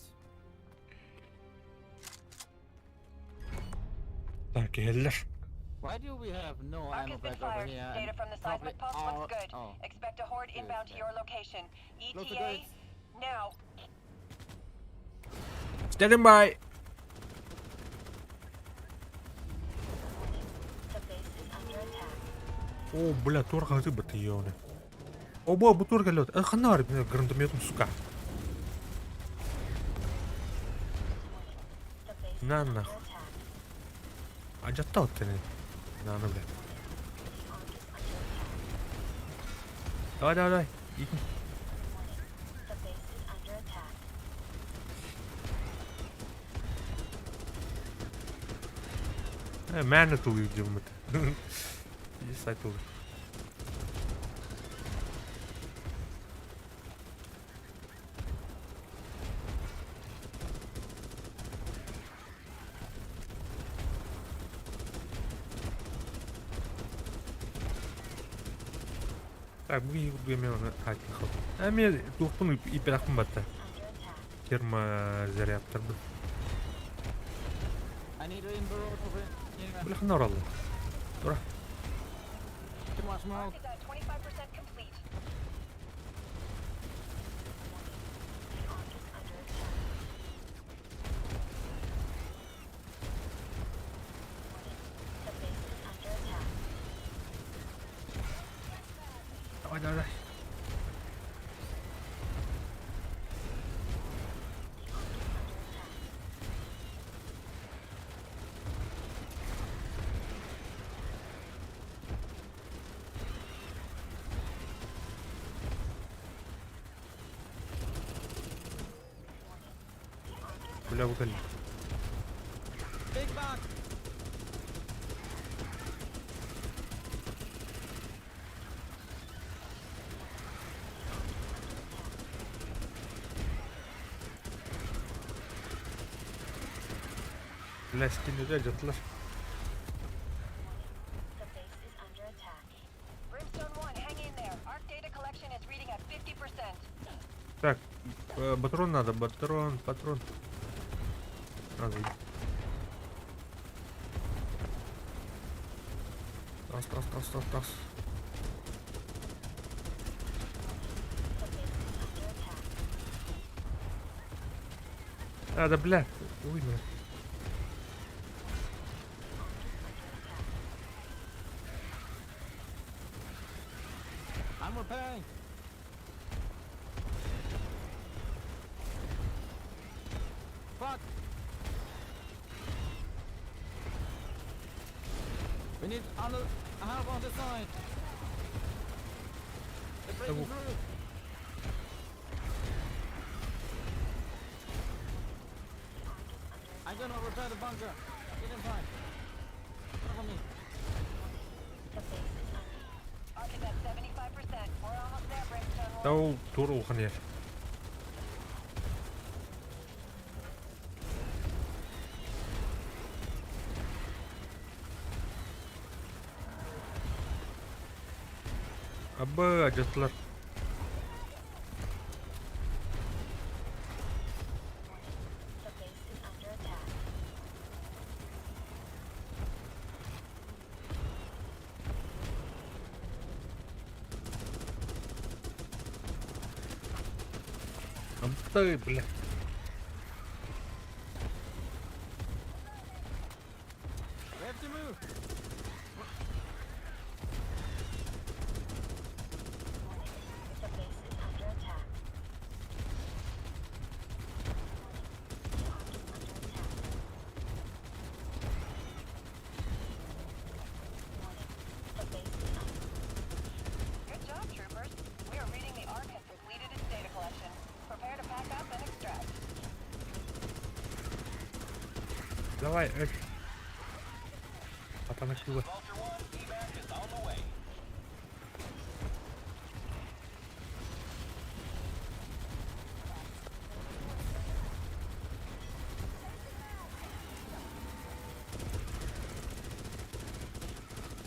Так, Эллер. Why do we have no ARC ammo has been back over fired. here? Data and from the probably seismic pulse all- looks good. Oh. Expect a horde Good, inbound to yeah. your location. Close the ETA gates. now. Standing by. Warning. The base is under attack. О, бля, торга рыба ты ёбаный. О, бо, бу торга лед. Эх, ханар, бля, гранатометом, сука. Warning. The base is На under нахуй. attack. А жаттал ты На, ну, бля. The ARC is under attack. Давай, давай, давай. Иди. Warning. The base is under attack. Мээнэ тулуй диэммит. Иди сай тулуй. Так, бу киһи курдук эмиэ ону ааттыахха. Эмиэ туохпун ииппэтэхпин батта. Under attack. Термозарядтарбын. I need rainbow over here. Бля, ханна ораллар? Тура. Too much Arc smoke. is at 25% complete. Warning. The Ark is under attack. Warning. The base is under attack. Давай, давай, давай. The Ark is under attack. Warning. The Ark is Бля, under выколи. attack. Big back. The Ark is under attack. Бля, скинули, дьатлар. Warning. The base is under attack. Brimstone 1, hang in there. Arc data collection is reading at 50%. Так, патрон надо, патрон, патрон. Надо. Тас, тас, тас, тас, тас. The base is under attack. А, да, бля. Ой, бля. The Ark is under attack. I'm repairing. Fuck. We need other help on the side. They're breaking through. The Ark is under attack. I'm gonna repair the bunker. Get inside. Cover me. Warning. The base is under Arc is at 75%. We're almost there, Brimstone 1. Да ол тура улахан яар. Абы адьаттылар. Warning. The base is under attack. Амтай, бля. We have to move. Warning. The base is under attack. Warning. The Ark is under attack. Warning. The base is under Good job, troopers. We are reading the Ark has completed its data collection. Prepare to pack up and extract. Давай, эх. Атана This кыла. is Vulture 1. Evac is on the way.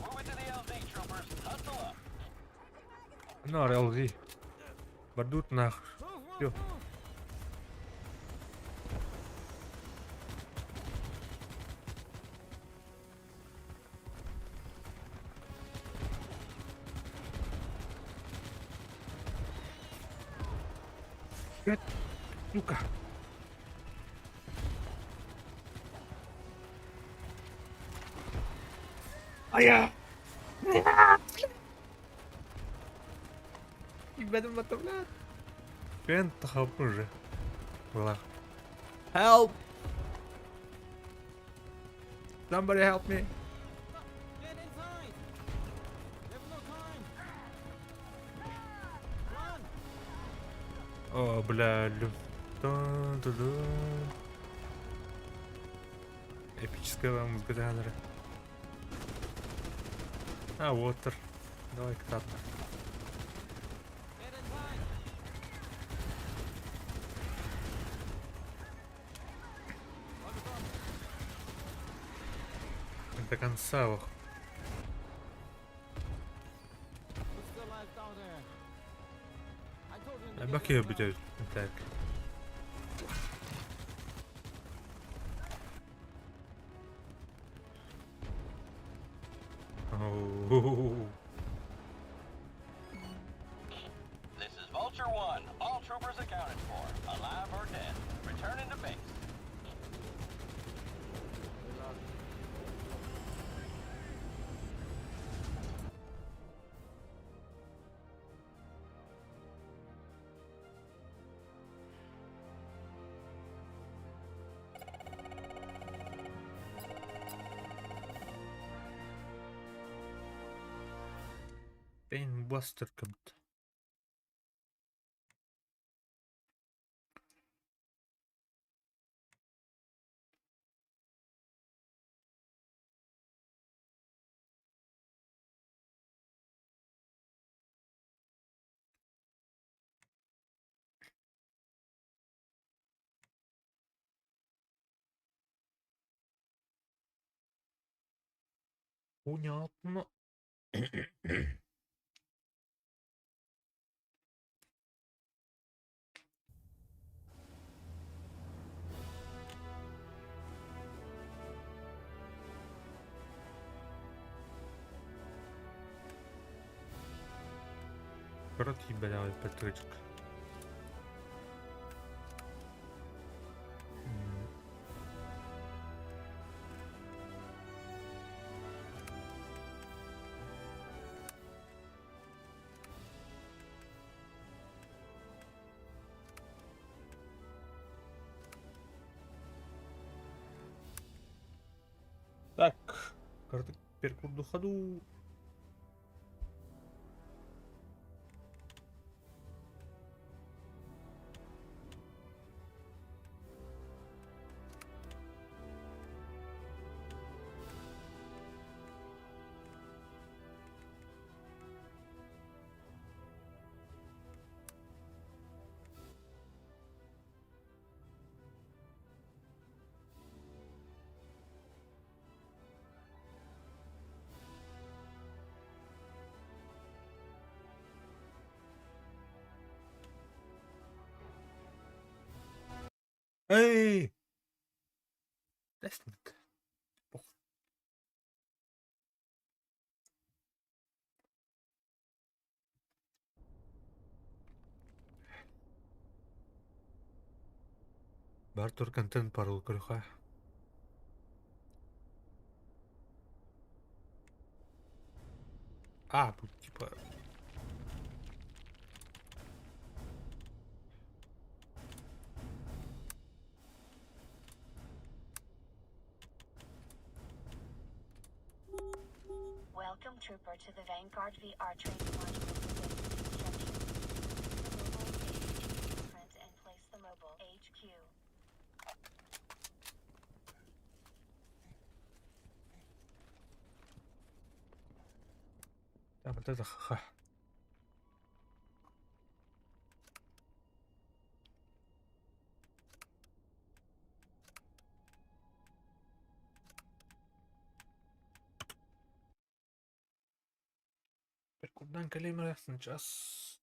Move it to the LZ, troopers. Hustle up. На, ЛЗ. Бардут нах. Move, move, Всё. move. Блядь, сука. А я. Пентахапын уже. Была. Help! Somebody help me. Get inside. We have no time. Run. О, бля, лю. Тун-ту-дун. Эпическая музыка жанра. А, Уотер. Давай кратно. Get inside. До конца, ох. Who's still alive down there? Элбэх киһи өлбүт эбит так. Oh. This is Vulture 1. All troopers accounted for, alive or dead. Returning to base. Painbuster как будто. Понятно. Короткий, бля, Петричка. Так, теперь ходу. Эй! Тэстинг. Пох. Бартур контент парыл көрүхэ. А, тут типа. Welcome, Trooper, to the Vanguard VR training module for basic instructions. The mobile HQ print and place the mobile HQ. Да, вот это ха. Кудан калимер сейчас.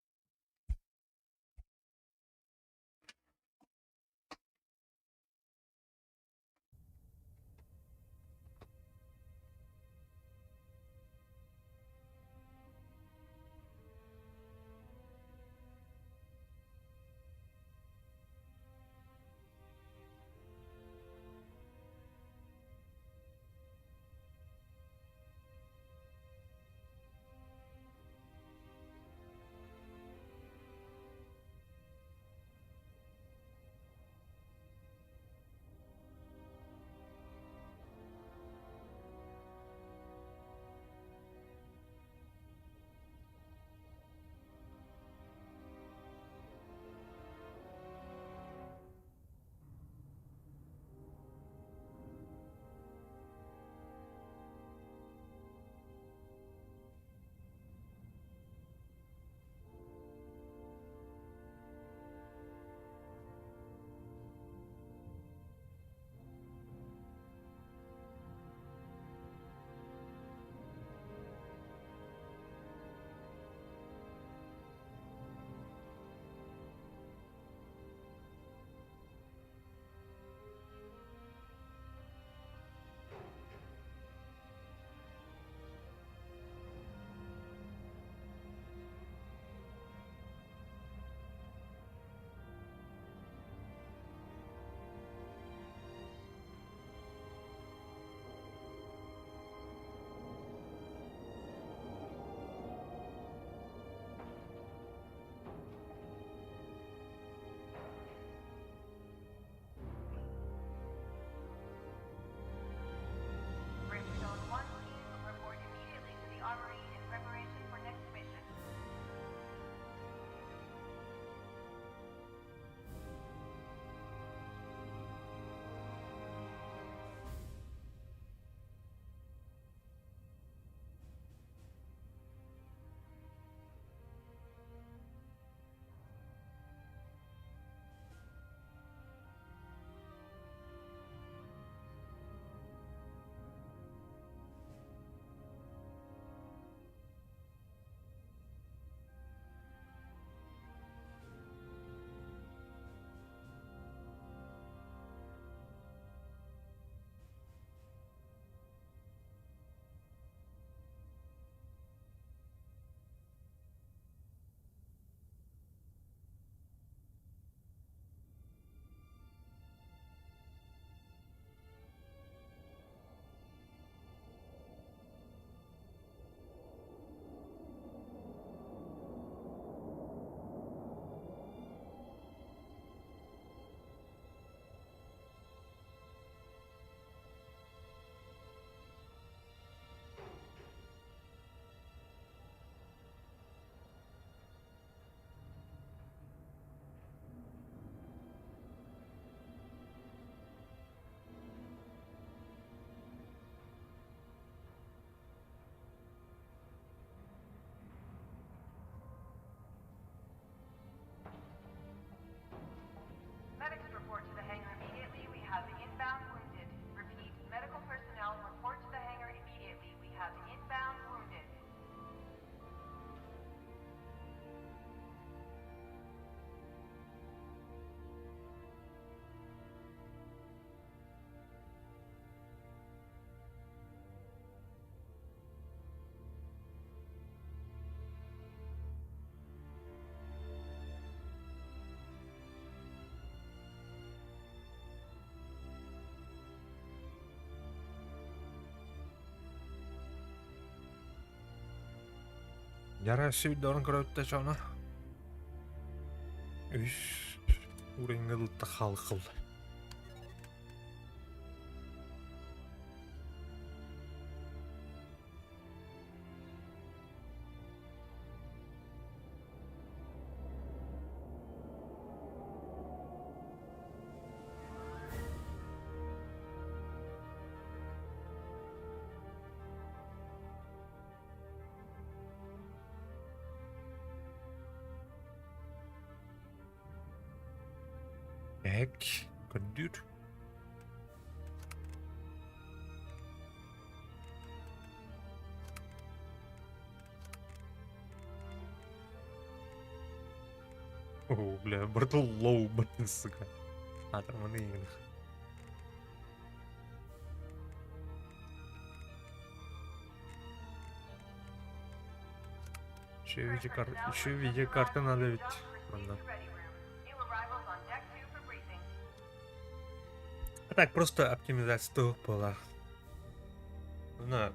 Дьара сүүрдэрин көрөттө чоно. Үс уровеньга халқыл. Эк, көрдүүр. О, бля, братал лоу, блин, сука. А, там он именно. Еще видеокарта, еще видеокарта надо ведь. Ладно. А так, просто оптимизация тух была. На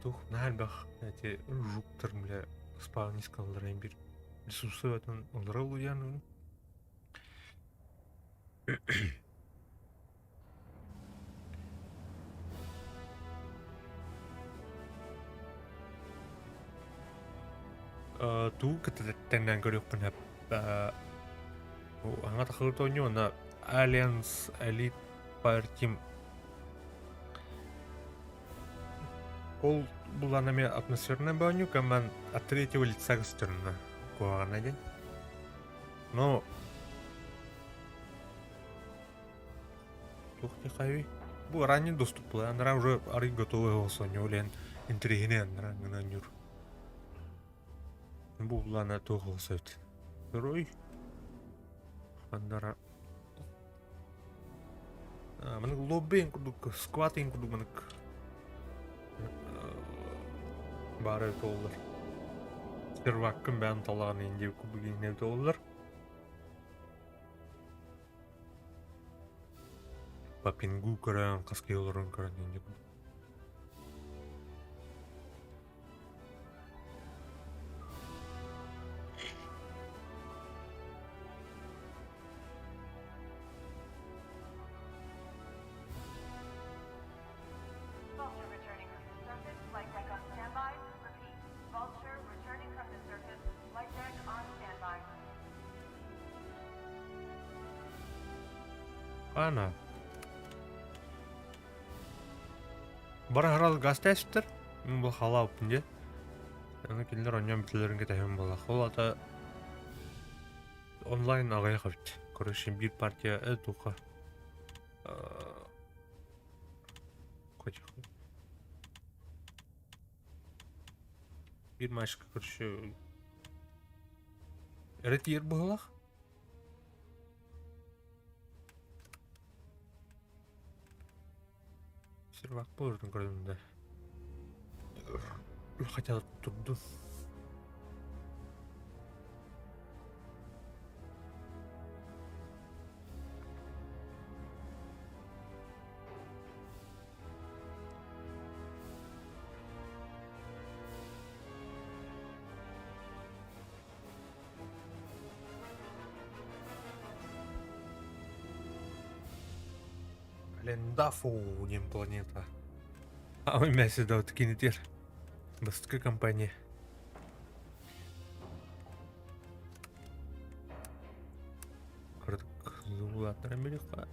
тух на альбах эти жуктар, бля, спал не сказал бир. Ресурсы этом олорол Туу кытта көрүөхпүн Аңа тахыр на Alliance Elite Fire Team. Ол буланами атмосферная баню, команд от третьего лица государственного. Куағана день. Но Тух не хайви. Бу ранее доступ был, анара уже ары готовый голосоню лен интригине анара гына нюр. Бу булана тух голосойт. Второй. Анара. Манык лобби курдук, скват курдук манык. Бары толлар. Серваккын бән талаган инде курдук инде толлар. По пингу көрөн, каска олорун көрөн инде. Vulture returning from the surface, flight deck on standby. Repeat, Vulture returning from the surface, flight deck on standby. Ана. Бар харал газ тестер. Мен бұл халап де. Аны кинилер онньон бүтүлөрүн кетэһин буолла. Ол ата онлайн аҕыйах эбит. Короче, биир партия туха. Биир матчка, короче, ретир буоллах. Сервак болордун көрдүм да. Хотя турду. Лендафу, не планета. А мы мясо да вот кинетер. Бастка компания. Кырдык зулатыр Америка.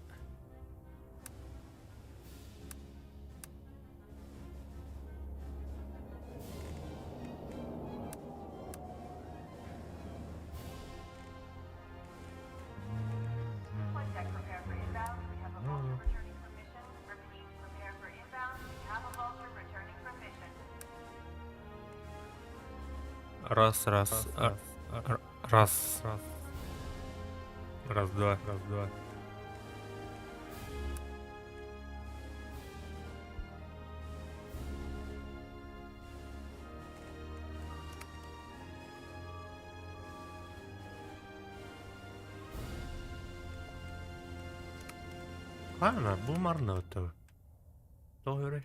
Flight deck prepare for inbound. We have a vulture returning from mission. Repeat, prepare for inbound. We have a vulture returning from mission. Раз, раз, раз, раз. Раз, два, раз, два. Ана, бу марна өтө. Тоһөрө.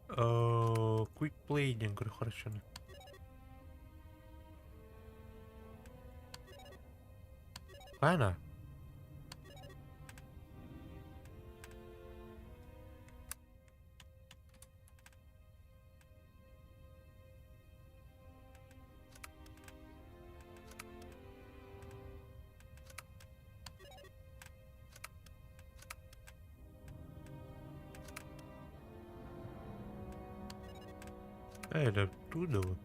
Quick Play диэн көрө Правильно? Это оттуда вот.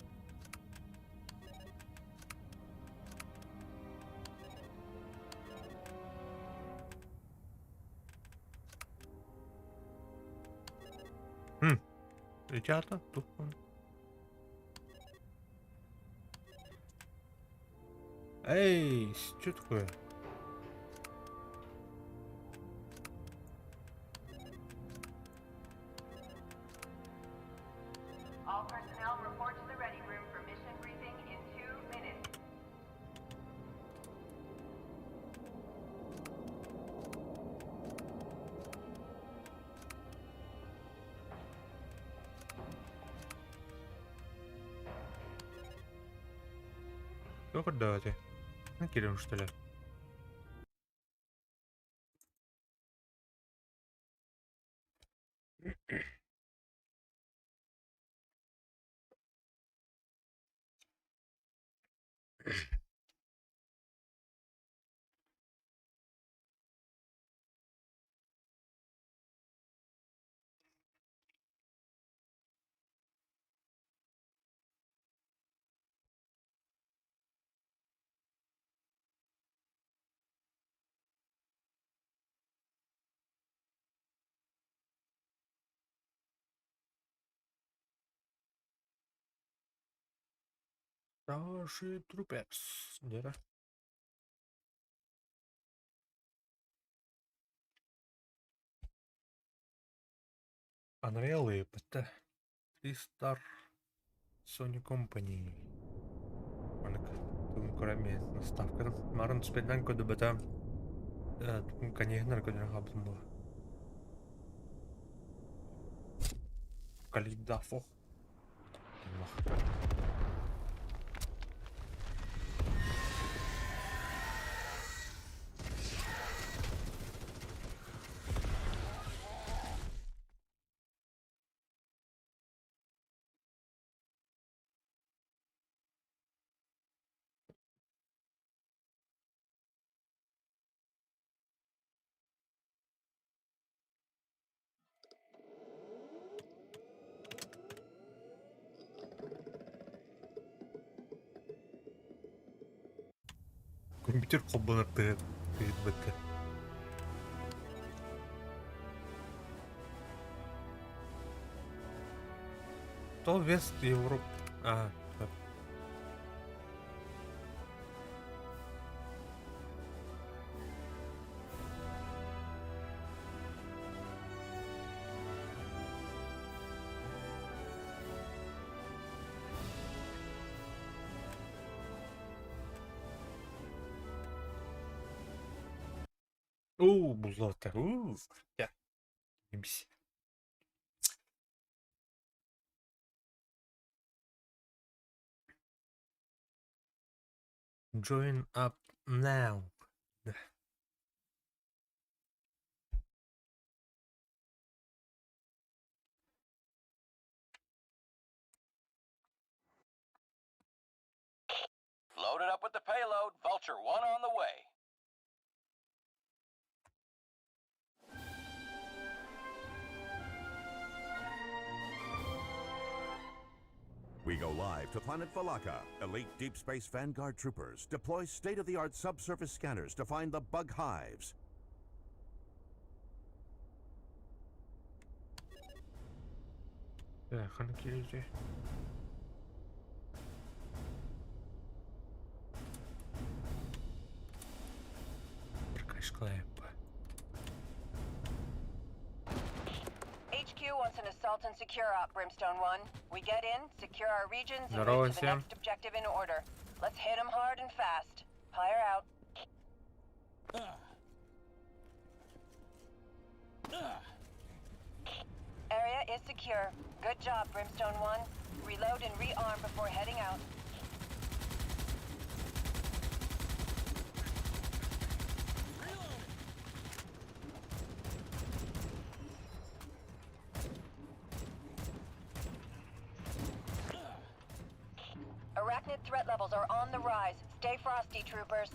Хм. Ребята, тут он. Эй, что такое? All personnel report to the ready room for mission briefing in 2 minutes. Сколько давайте? Накидаем, что ли? Starship Troopers. Где-то. Unreal и PT. Three Star Sony Company. Маннык тугун көрөммүн наставка. Марын түспэтинэн көрдүбэтэ. Конечно, көрдөрөн хаалбытым буолла. Калидафо. Компьютер холбонор тыһыт. То Вест Европ. А, так. Уу, буллата. Уу. Я. Имсь. Join up now. Да. Loaded up with the payload. Vulture 1 on the way. We go live to planet Valaka. Elite Deep Space Vanguard troopers deploy state-of-the-art subsurface scanners to find the bug hives. Да, ханна киирдэ. Прокашкалайба. HQ wants an assault and secure op, Brimstone 1. We get in, secure our regions, and Здорово move to the всем. next objective in order. Let's hit 'em hard and fast. Pyre out. Area is secure. Good job, Brimstone 1. Reload and rearm before heading out. Arachnid threat levels are on the rise. Stay frosty, troopers.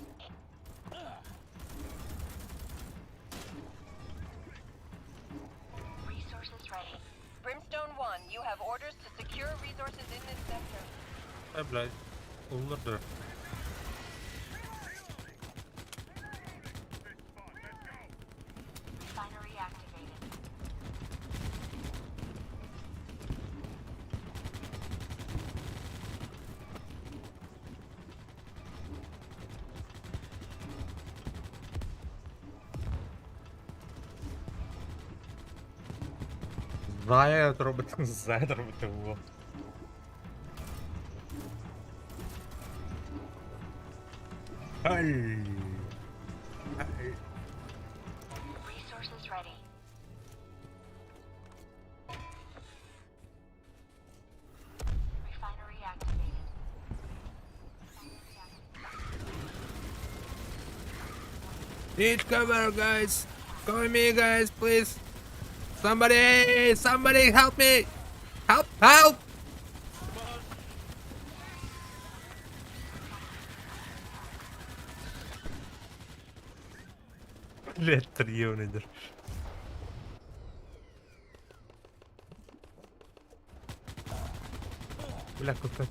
Resources ready. Brimstone 1, you have orders to secure resources in this sector. Ай, блядь, улырды. Refinery activated. Знає робити, Z робити во. Ай. Ай. Resources ready. Refinery activated. Refinery activated. Need cover, guys. Cover me, guys, please. Somebody, somebody help me. Help, help. Блять, triyonedir. Бля, куда?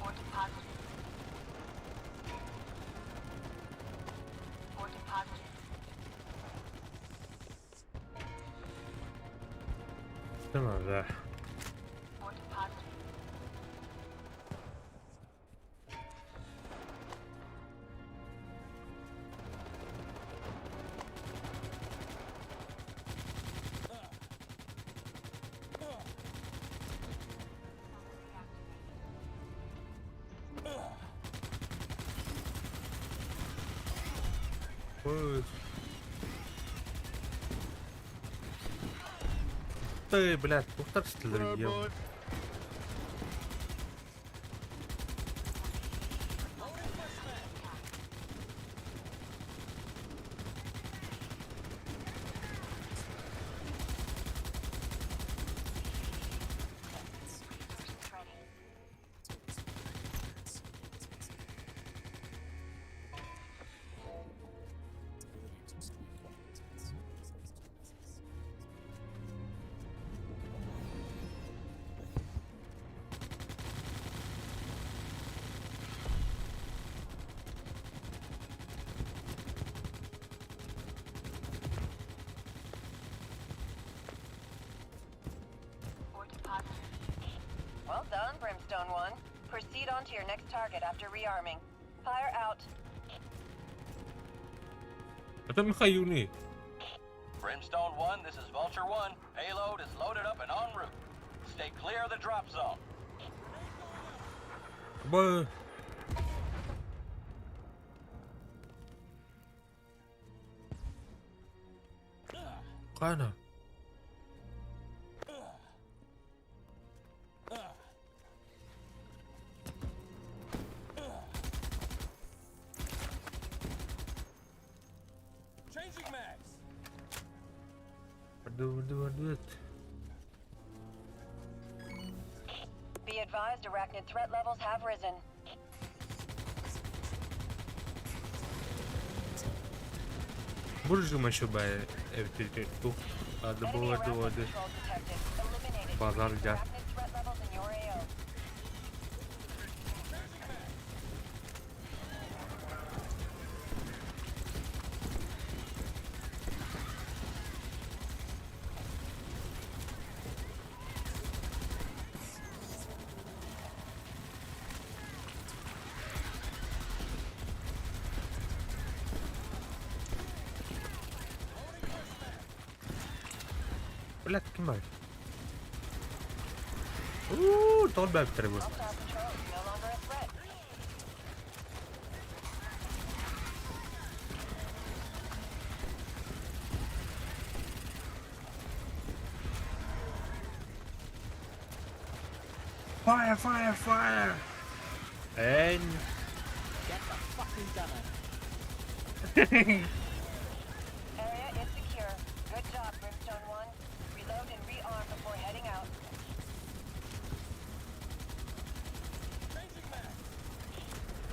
Ore deposited. Ore deposited. Tamam да. Ore deposited. Ой. Ты, блядь, туктар ел. Resources ready. Ore deposited. Well done, Brimstone 1. Proceed on to your next target after rearming. Fire out. Это Михаюни. Brimstone 1, this is Vulture 1. Payload is loaded up and en route. Stay clear of the drop zone. Б. Кана. Changing mags. Be advised, arachnid threat levels have risen. Burcu meşube evde tu. Adı Enemy bu adı arachnid adı. patrol detected. Eliminated. Pazar Reduce gel. Arachnid threat levels in your AO. Блядь, ким баар? Уу, тоҕо бэптэр бу. Hostile patrol is no longer a threat. Fire, fire, fire! And Get the fucking gunner. Area is secure. Good job, Brimstone 1. Reload and rearm before heading out.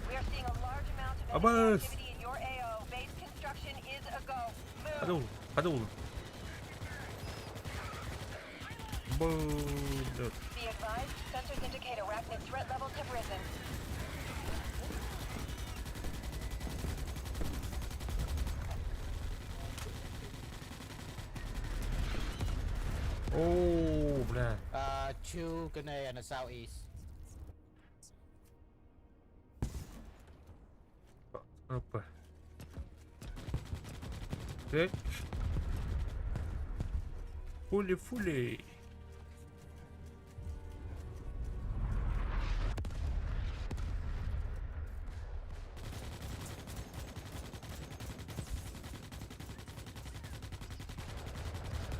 We are seeing a large amount of enemy Абас! activity in your AO. Base construction is a go. Move. Hadi oğlum, hadi oğlum. Блядь. Be advised, sensors indicate arachnid threat levels have risen. Оо, бля. Two grenade in the southeast. Опа. Так. Фули-фули.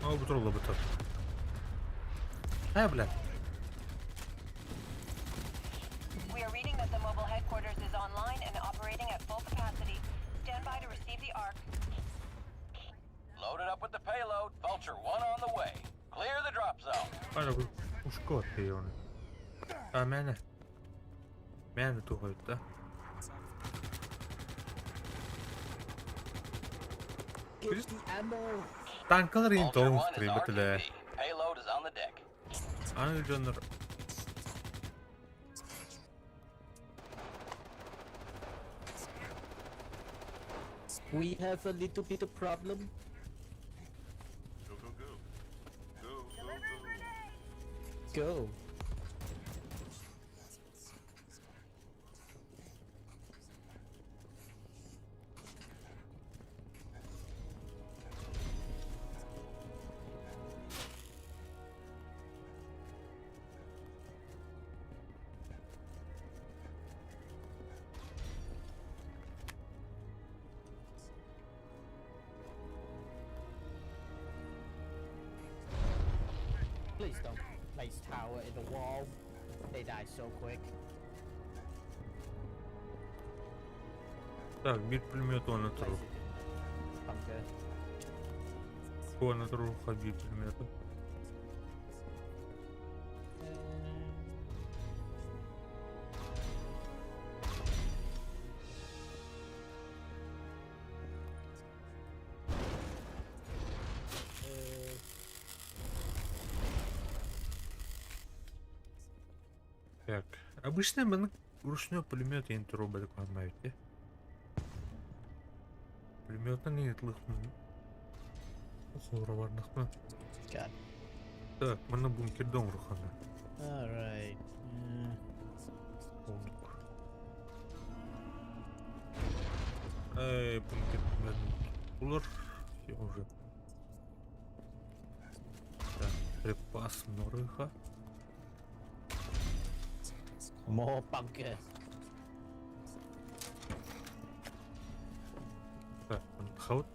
Aa bu trolla bu tat. He бля. We are reading that the mobile headquarters is online and operating at full capacity. Stand by to receive the ARC. Loaded up with the payload. Vulture 1 on the way. Clear the drop zone. Hala bu ушко onu. Ha mene. Mene tuhoittaa. Get the ammo. Танкалар энэ Vulture 1 is доонстрим бэлээ. RTB. Payload is on the deck. Аны дьоннор We have a little bit of problem. Go, go, go. Go, go, go. Go. Please don't place tower in the wall. They die so quick. Так, bir пулемет он Place отру. it in the bunker. Он отру хаби пулемета. Так, обычно мы ручной пулемет я не трубы такой маете. Пулемет не тлыхну. Ухура. God. Так, мы на бункер дом рухана. Alright. Ондук. Эй, бункер булар. Все уже. Так, припас норыха. More bunker. Так, хаут.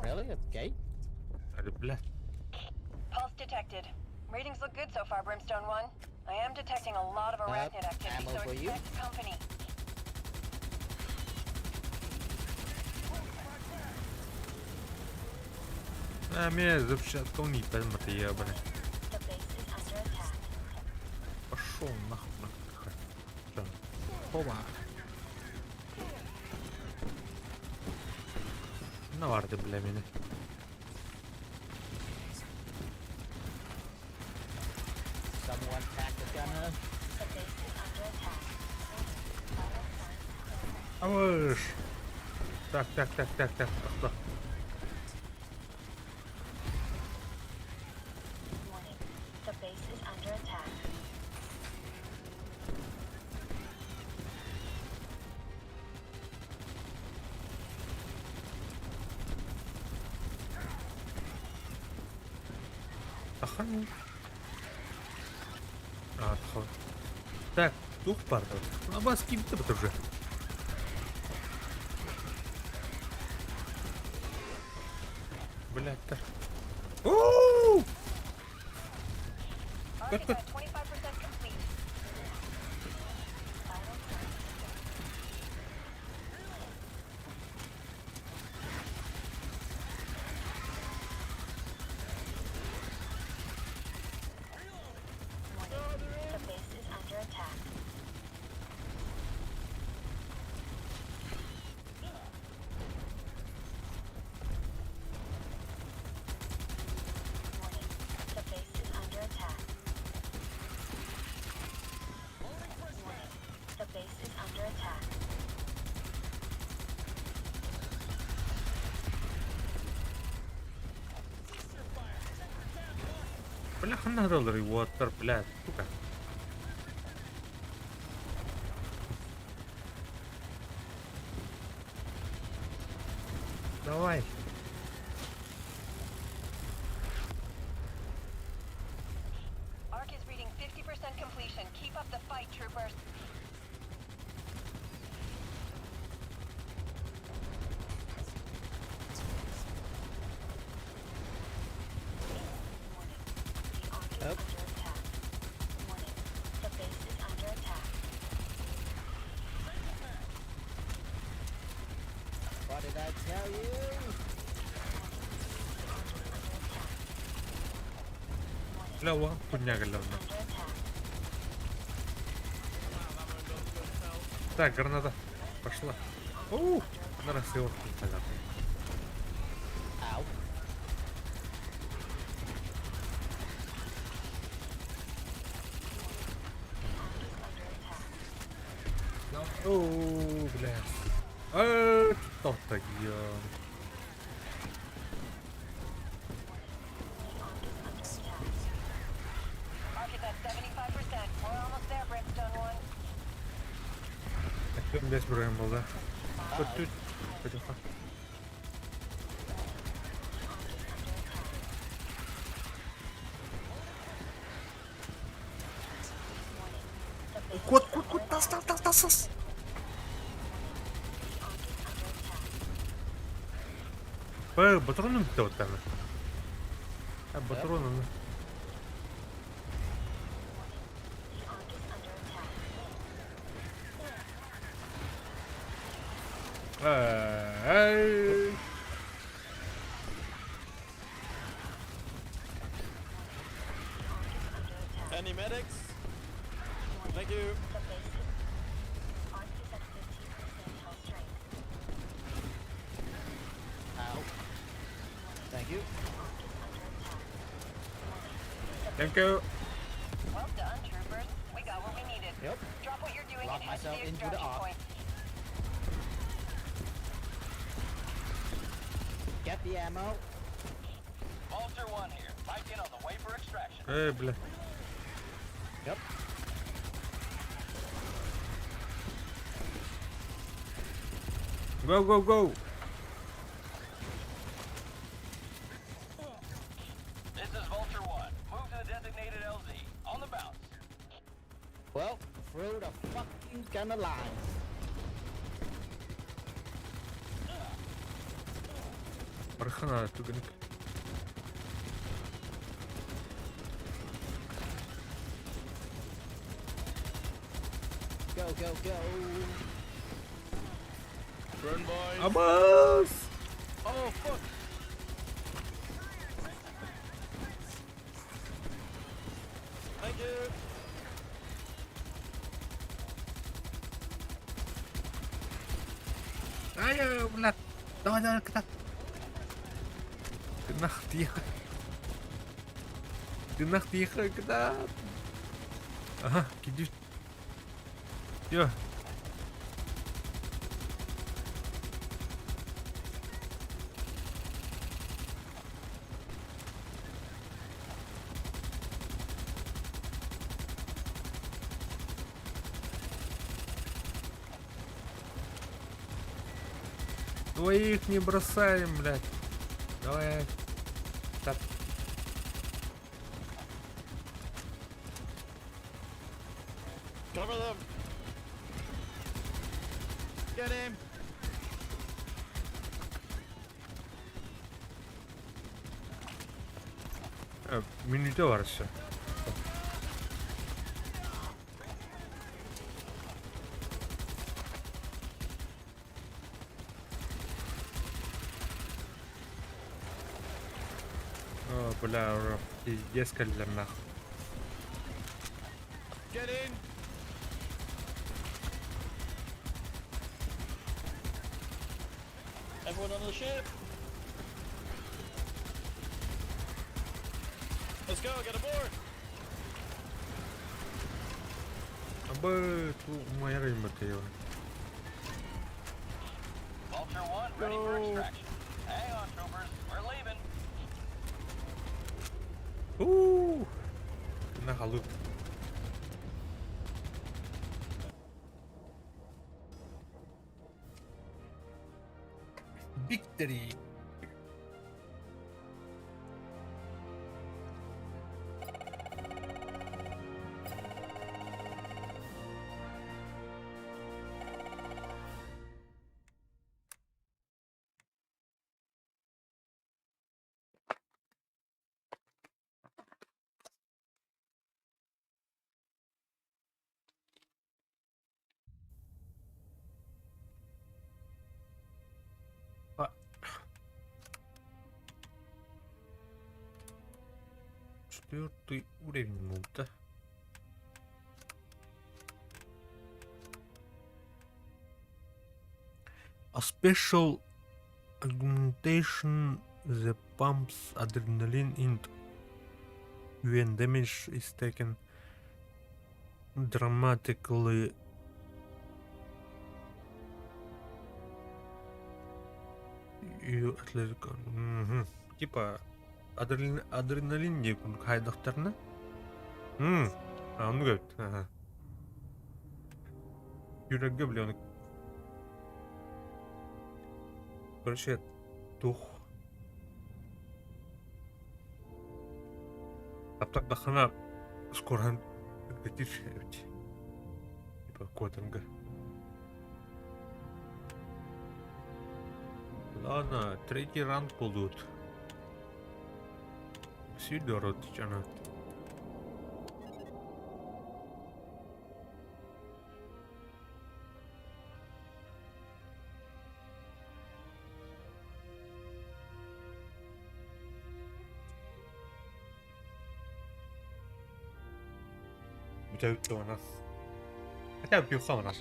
Really? A gate? Али, блядь. Pulse detected. Readings look good so far, Brimstone 1. I am detecting a lot of arachnid activity, ammo so for you. expect company. А, меня запчатка не поймать, я, блядь. The base is under attack. Пошел нахуй. Нахуй. Чё? Опа. Наварды, бля, меня. Someone tag the gunner. The base is under attack. А вы ж. Так, так, так, так, так, так, так. Warning. The base is under attack. Тахан. А, тахан. Так, тух пардон. Абас кимте бит уже. Блядь, так. Оу! Arc is at 25% complete. Vital signs stable. Warning. The base is under attack. Warning. The base is under attack. Warning. The base is under attack. Бля, ханна уоттар, блядь, сука. Давай. Arc is reading 50% completion. Keep up the fight, troopers. Warning. The Ark is Yep. under attack. Warning. The base is under attack. What did I tell you? The Ark is under attack. Warning. Бля, уан The хуйня base is галерна. under attack. Так, граната. Пошла. Оу! Нарасил. Ow. Ark is under attack. Оу, бля. Э, кто так я? The Ark is under attack. Arc is at 75%. We're almost there, Brimstone 1. Так, бес броем был, да? Вот тут. The Ark is under attack. Warning. The base Кот, is кот, under кот, тас, attack. тас, тас, тас, тас. The Ark is under attack. Э, патроны вот там. А, патроны. Warning. The Ark is under attack. Эй. The Ark is under attack. Any medics? Thank you. The base is Ark is at 15% health strength. Ow. Thank you. Ark is under attack. Warning. The Thank you. Well done, troopers. We got what we needed. Yep. Drop what you're doing Lock and head to myself the into the extraction Ark. point. Get the ammo. Vulture 1 here. Titan on the way for extraction. Эй, бля. Yep. Go, go, go. This is Vulture 1. Move to the designated LZ. On the bounce. Well, through the fucking gunner line. Бархана, тугник. Go, go, go. Run, boys. Абас! Oh, fuck. Thank you. Ай, ай, бля. Давай, давай, куда? Ты нах тихо. Ты нах тихо, куда? Ага, киди. Йо. Твоих не бросаем, блядь. Давай. Так. Cover them! Get him! Мүнүүтэ бар өссө. О, бля, ура, пиздец кэллэр нах. Get in! Everyone on the ship! Let's go, get aboard! Абы, ту умайар юматыева. Vulture 1 ready for extraction. Hang on, troopers. We're leaving. Уу! На халу. Victory! А. Четвертый уровень мульта. A special augmentation that pumps adrenaline into when damage is taken dramatically you athletic. Мгм. Типа адреналин, адреналин диэн курдук хайдахтарына. М, а, ну говорит, ага. Юрага, блин. Короче, тух. Таптардаххына скоран үрдэтир эбит. Типа куотарга. Ладно, третий раунд будут. Сидорот, чана. Бүтәбит у нас. Хотя бы у нас.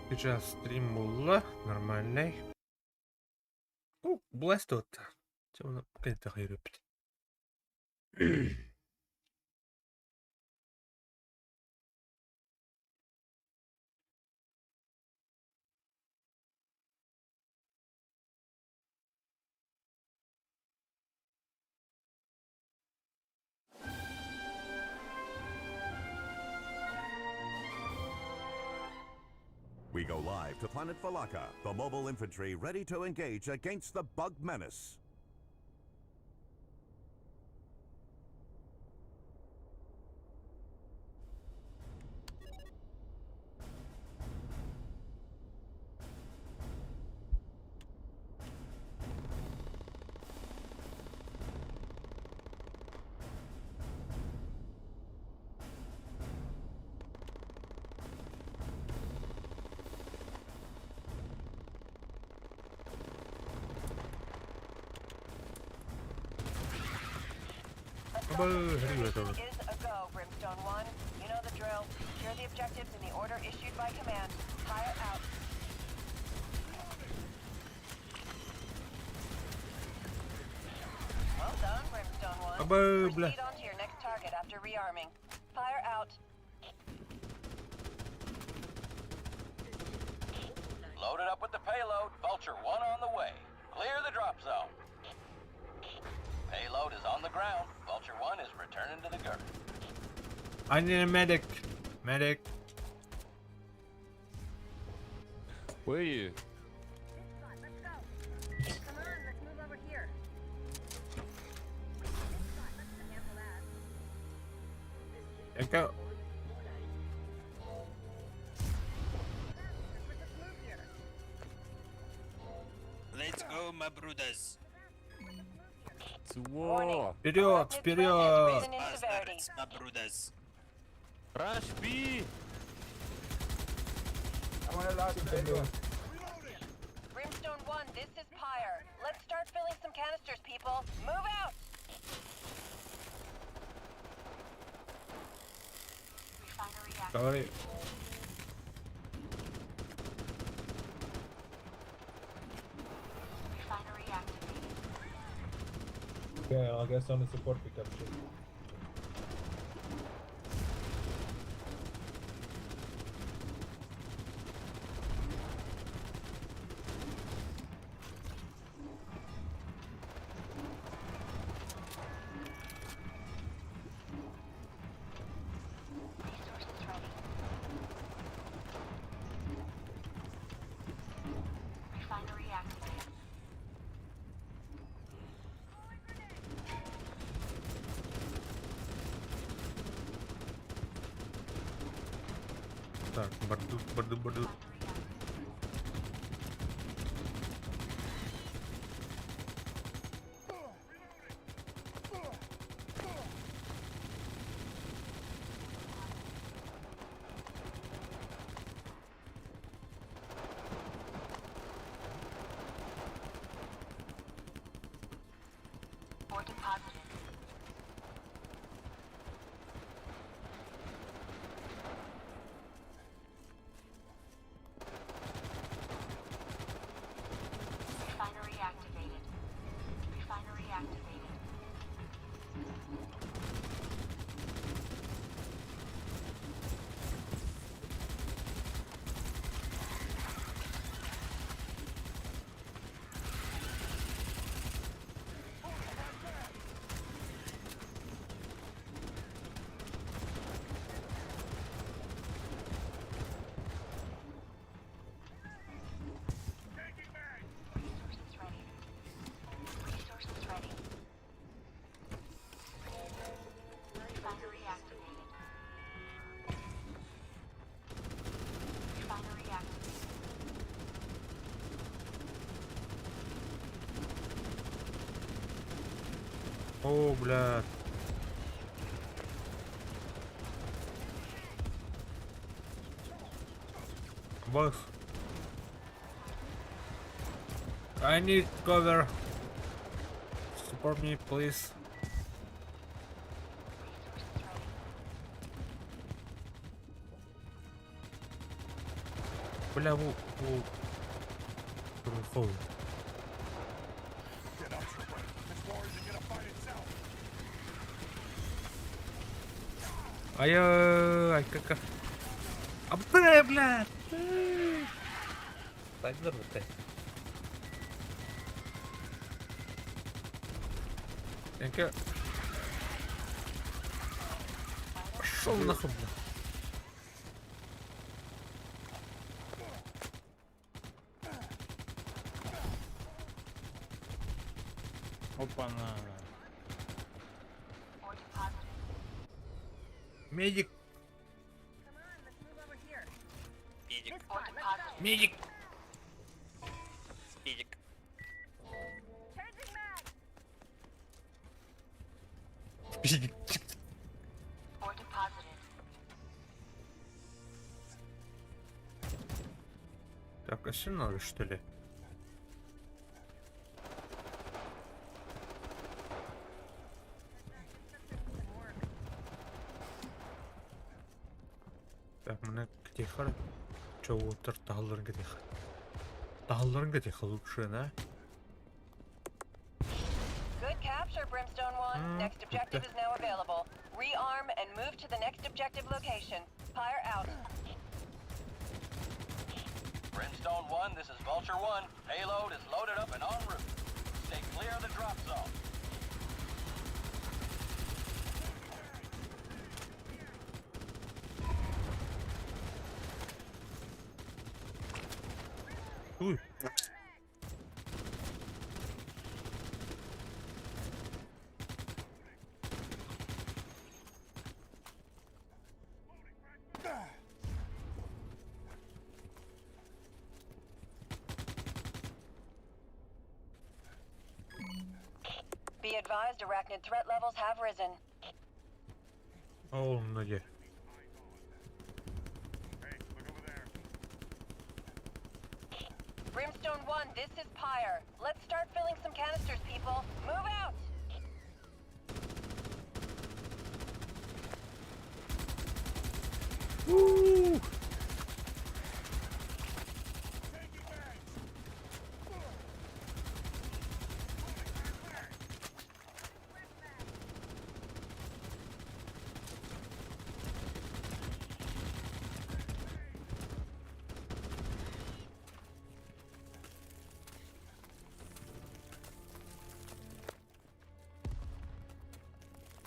Сейчас стрим буолла, нормальный. Ну, блэст вот. Чэ, кэнтэ хайрыппыт. We go live to planet Valaka, the mobile infantry ready to engage against the bug menace. Абы, Mission это. is a go, Brimstone 1. You know the drill. Secure the objectives in the order issued by command. Fire out. Well done, Brimstone 1. Абы, бля. Proceed on to your next target after rearming. Fire out. Loaded up with the payload. Vulture 1 on the way. Clear the drop zone. Payload is on the ground. Vulture 1 is returning to the girth. I need a medic. Medic. Where are you? Let's go. Come on, let's move over here. Handle that. Эка. go, my brothers. Вперед, Arachnid threat has вперед! risen in severity. Bastards, my brothers. Rush B! Brimstone 1, this is Pyre. Let's start filling some canisters, people. Move out! Refinery activated. Давай. Refinery activated. Okay, I guess on the support pickup ship. Resources ready. Refinery activated. Так, барду, барду, барду. Refinery activated. Ore deposited. Refinery activated. Refinery activated. Resources ready. Resources ready. Refinery activated. Refinery activated. О, бля. Бах. I need cover. Support me, please. Resources ready. Бля, во, во. Рухов. Get up, trooper. This war isn't gonna fight itself. Ай-яй, как... А бля, бля! Так, здорово, Thank you. Пошел нахуй, бля. Опа-на. Ore deposited. Медик, Come on, let's move over here. Педик, Ore deposited. медик! педик. Changing mag! Медик. Ore deposited. Так, а все надо, что ли? Так, мне где хар? Чё, утыр тағыларын где хар? Тағыларын где лучше, да? Good capture, Brimstone 1. Next objective okay. is now available. Rearm and move to the next objective location. Pyre out. Brimstone 1, this is Vulture 1. Payload is loaded up and en route. Stay clear of the drop zone. Уй. advised, arachnid threat levels have risen. Ол онно дьэ. Brimstone 1, this is Pyre. Let's start filling some canisters, people. Move out!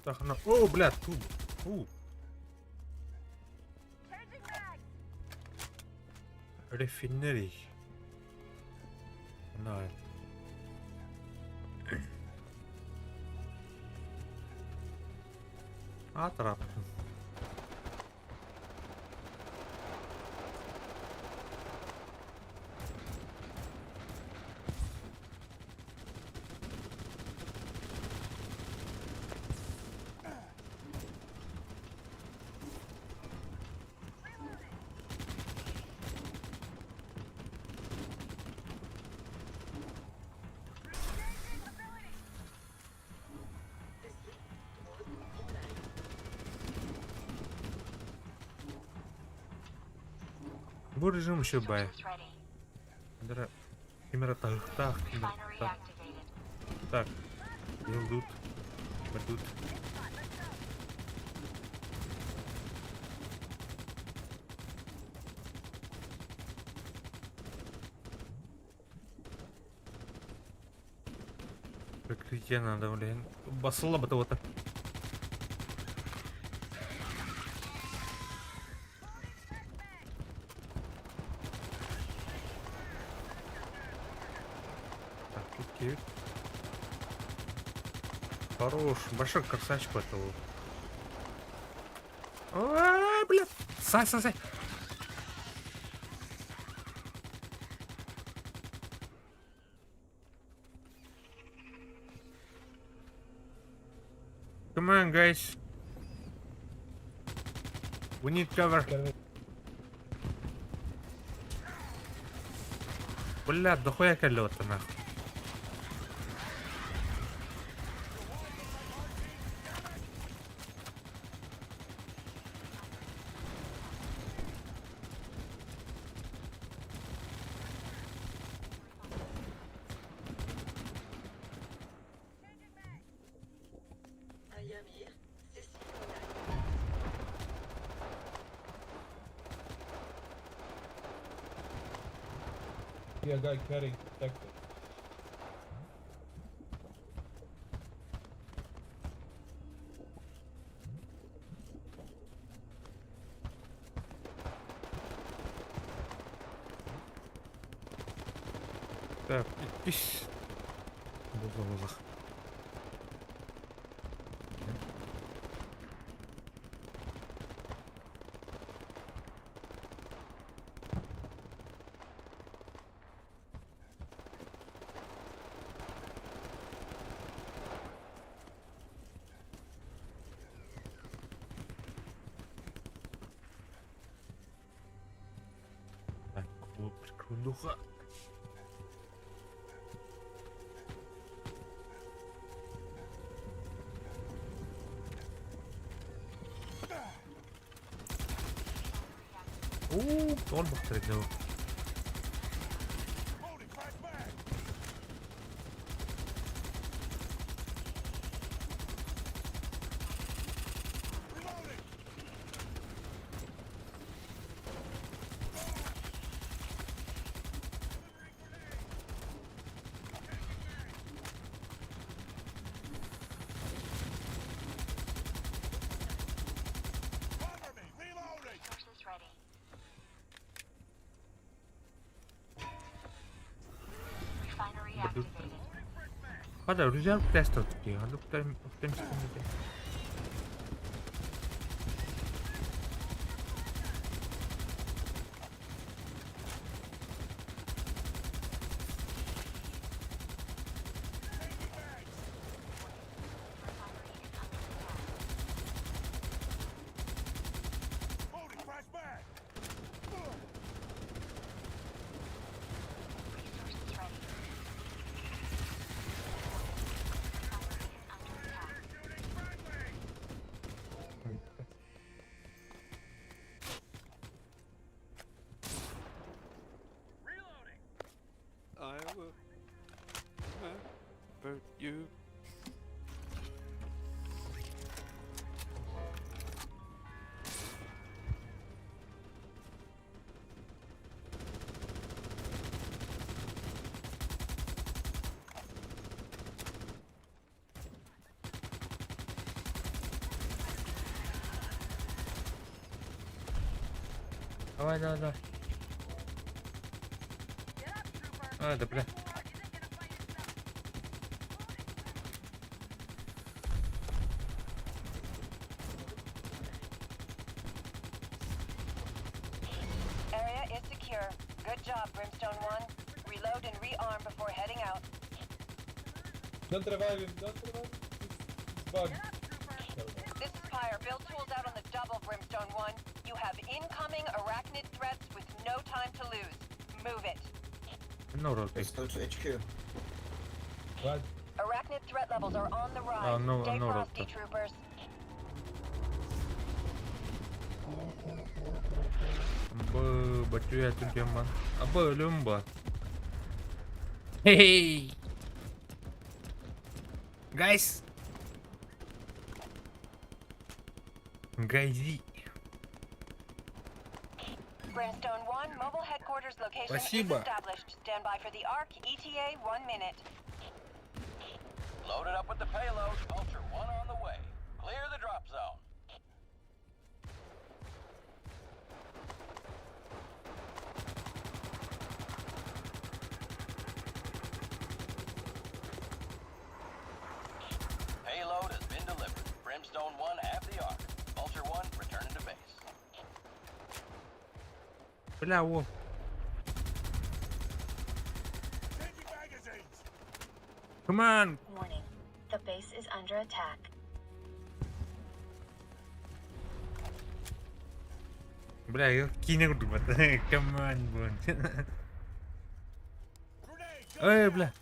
Так, на... О, бля, тут. У. Refinery. Nei. Ah, trappen. Бу режим үчүгэй. Resources ready. Дара ким эрэ таһыктаах, ким эрэ Refinery так. activated. Так. Йылдут. Бардут. Прикрытие надо, блин. Басыла бы вот. Так, тут 9. Хорош, большой красавчик этого. Ой, бля. Сай, сай, сай. Come on, guys. We need cover. Бля, дохуя колета нахуй. Yeah, guy carrying detected. Так, ис. Була. Так, прикрудуха. Оо, толбох трегнул. Resources ready. Refinery Бадут. activated. Хада, резерв тест такие. А ну в hurt you. Давай, давай, давай. А, да бля. Area is secure. Good job, Brimstone 1. Reload and rearm before heading out. Don't revive him, don't revive him. It's bug. This is Pyre. Build tools out on the double, Brimstone 1. You have incoming arachnid threats with no time to lose. Move it. No rotate. Let's go to HQ. What? Arachnid threat levels are on the rise. No, Stay no frosty, rotate. troopers. Б, батю я тут яман. А б, люмба. Hey! Guys! Гайзи. Brimstone 1, mobile headquarters location is Спасибо. established. Stand by for the ARC. ETA 1 minute. Loaded up with the payload. Vulture 1 on the way. Clear the drop zone. Payload has been delivered. Brimstone 1 have the ARC. Vulture 1 returning to base. Бля, о. Come on! Warning. The base is under attack. Бля, я кинул думать. Come on, блин. Эй, бля.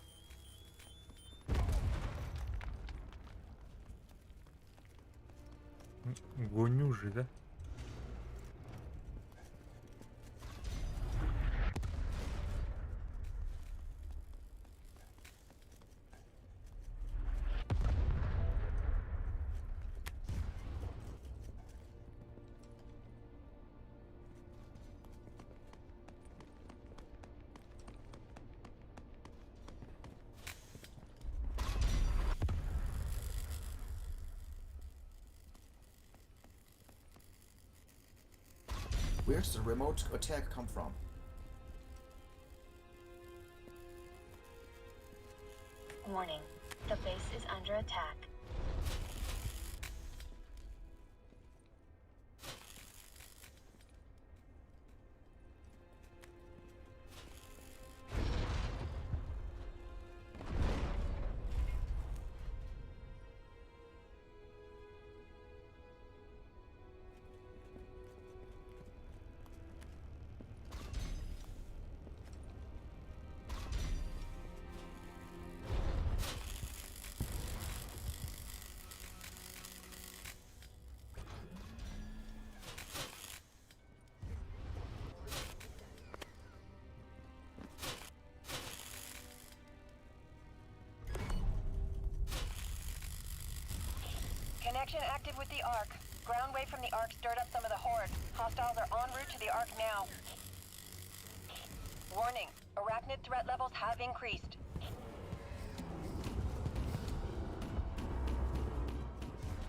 Гоню же, да? Where's the remote attack come from? Warning. The base is under attack. Connection active with the ARC. Ground wave from the ARC stirred up some of the Horde. Hostiles are en route to the ARC now. Warning, arachnid threat levels have increased.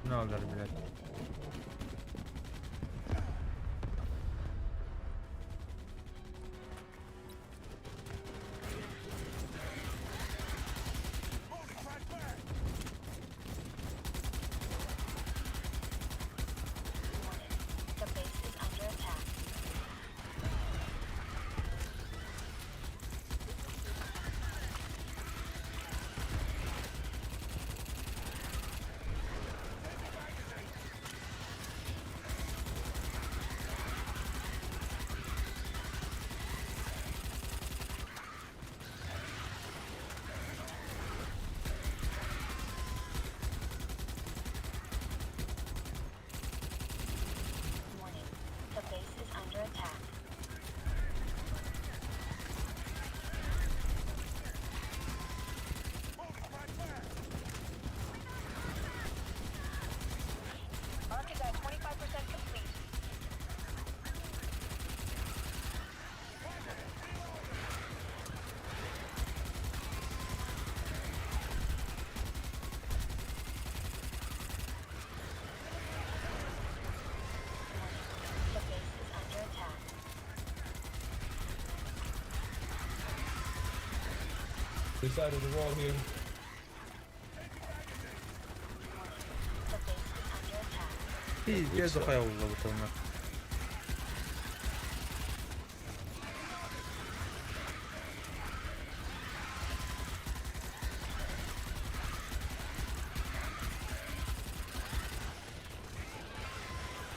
Надо, блядь. Warning. The base is under attack. This side of the wall here. The base is under attack. Пиздец хайа уллабытына.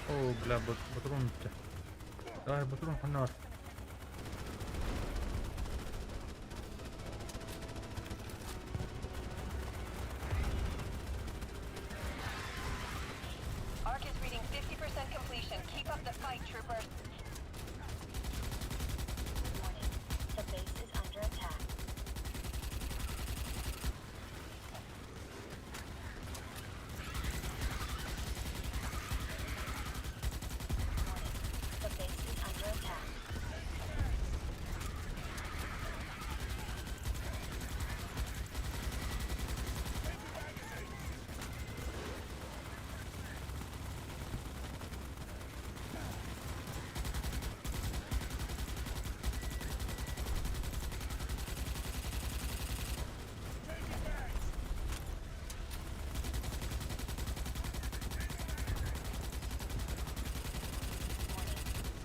О, бля, патрон бүттэ. Давай, патрон ханна. Arc is reading 50% completion. Keep up the fight, troopers. Warning. The base is under attack. Warning. The base is under attack. Warning.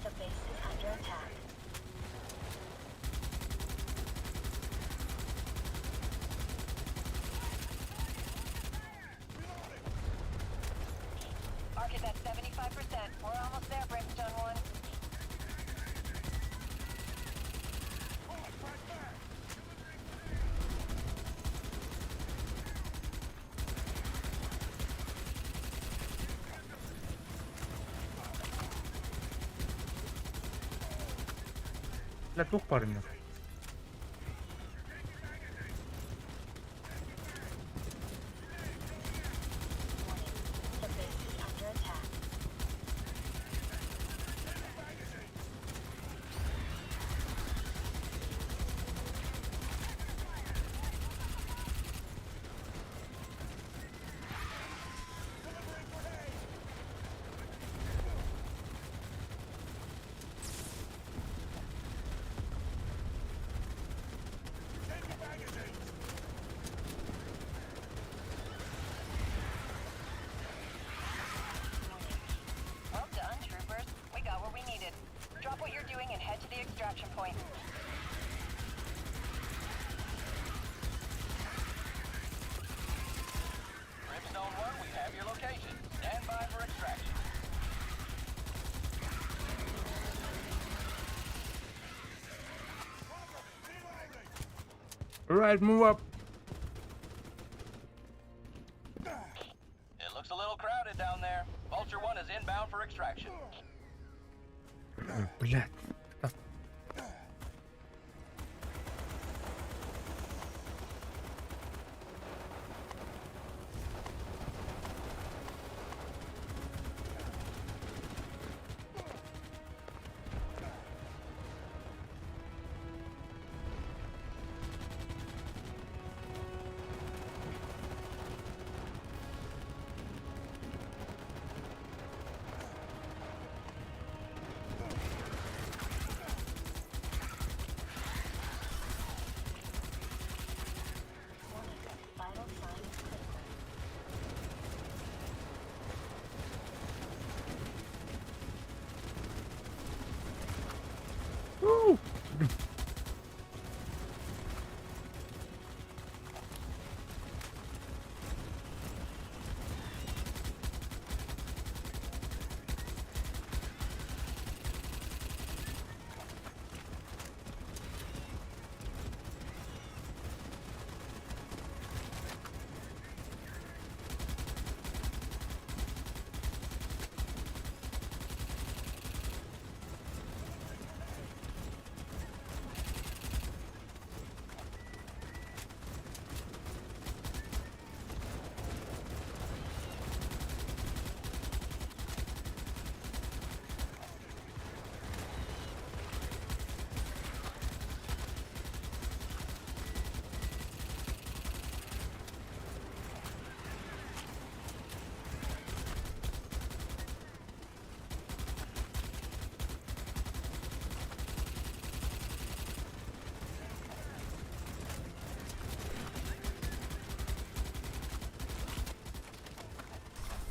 The base is under attack. Arc is at 75%. We're almost there, Brimstone 1. Бля, тух парень. Warning. The base is under attack. Warning. Well done, troopers. We got what we needed. Drop what you're doing and head to the extraction point. Brimstone 1, we have your location. Stand by for extraction. Alright, move up. It looks a little crowded down there. Vulture 1 is inbound for extraction. Ой, блядь.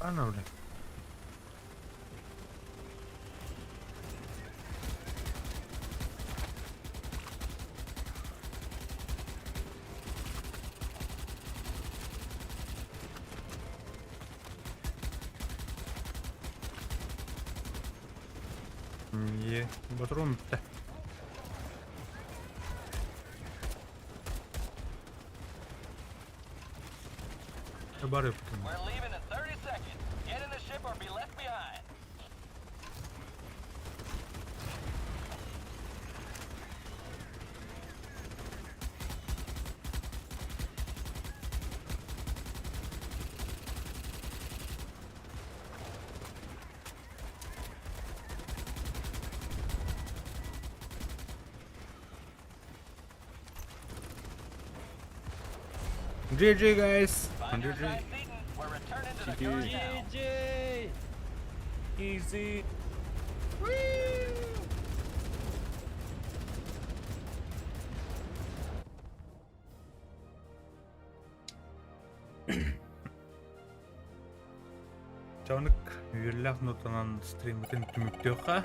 Правильно, бля? Е, батрон бүттэ. Бар эппитим. We're leaving in 30 seconds. Get in the ship or be left behind. GG guys. Find your GG. assigned seating. We're returning to the car now. GG! Easy. Чонук үөрлээх нотанан стриммитин түмүктүөххэ.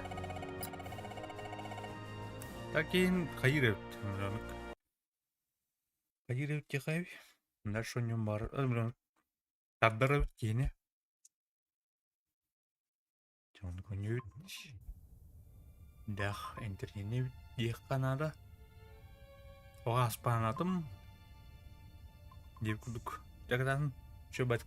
Такин хайыр эбит Чонук. Хайыр эбит диэхэ Дальше онньум бар. Тардар эбит киһини. Чонук онньу Дэх интернети диэххэ наада. Оҕо аспаанатым диир курдук. Дьакытаатын чөбөт.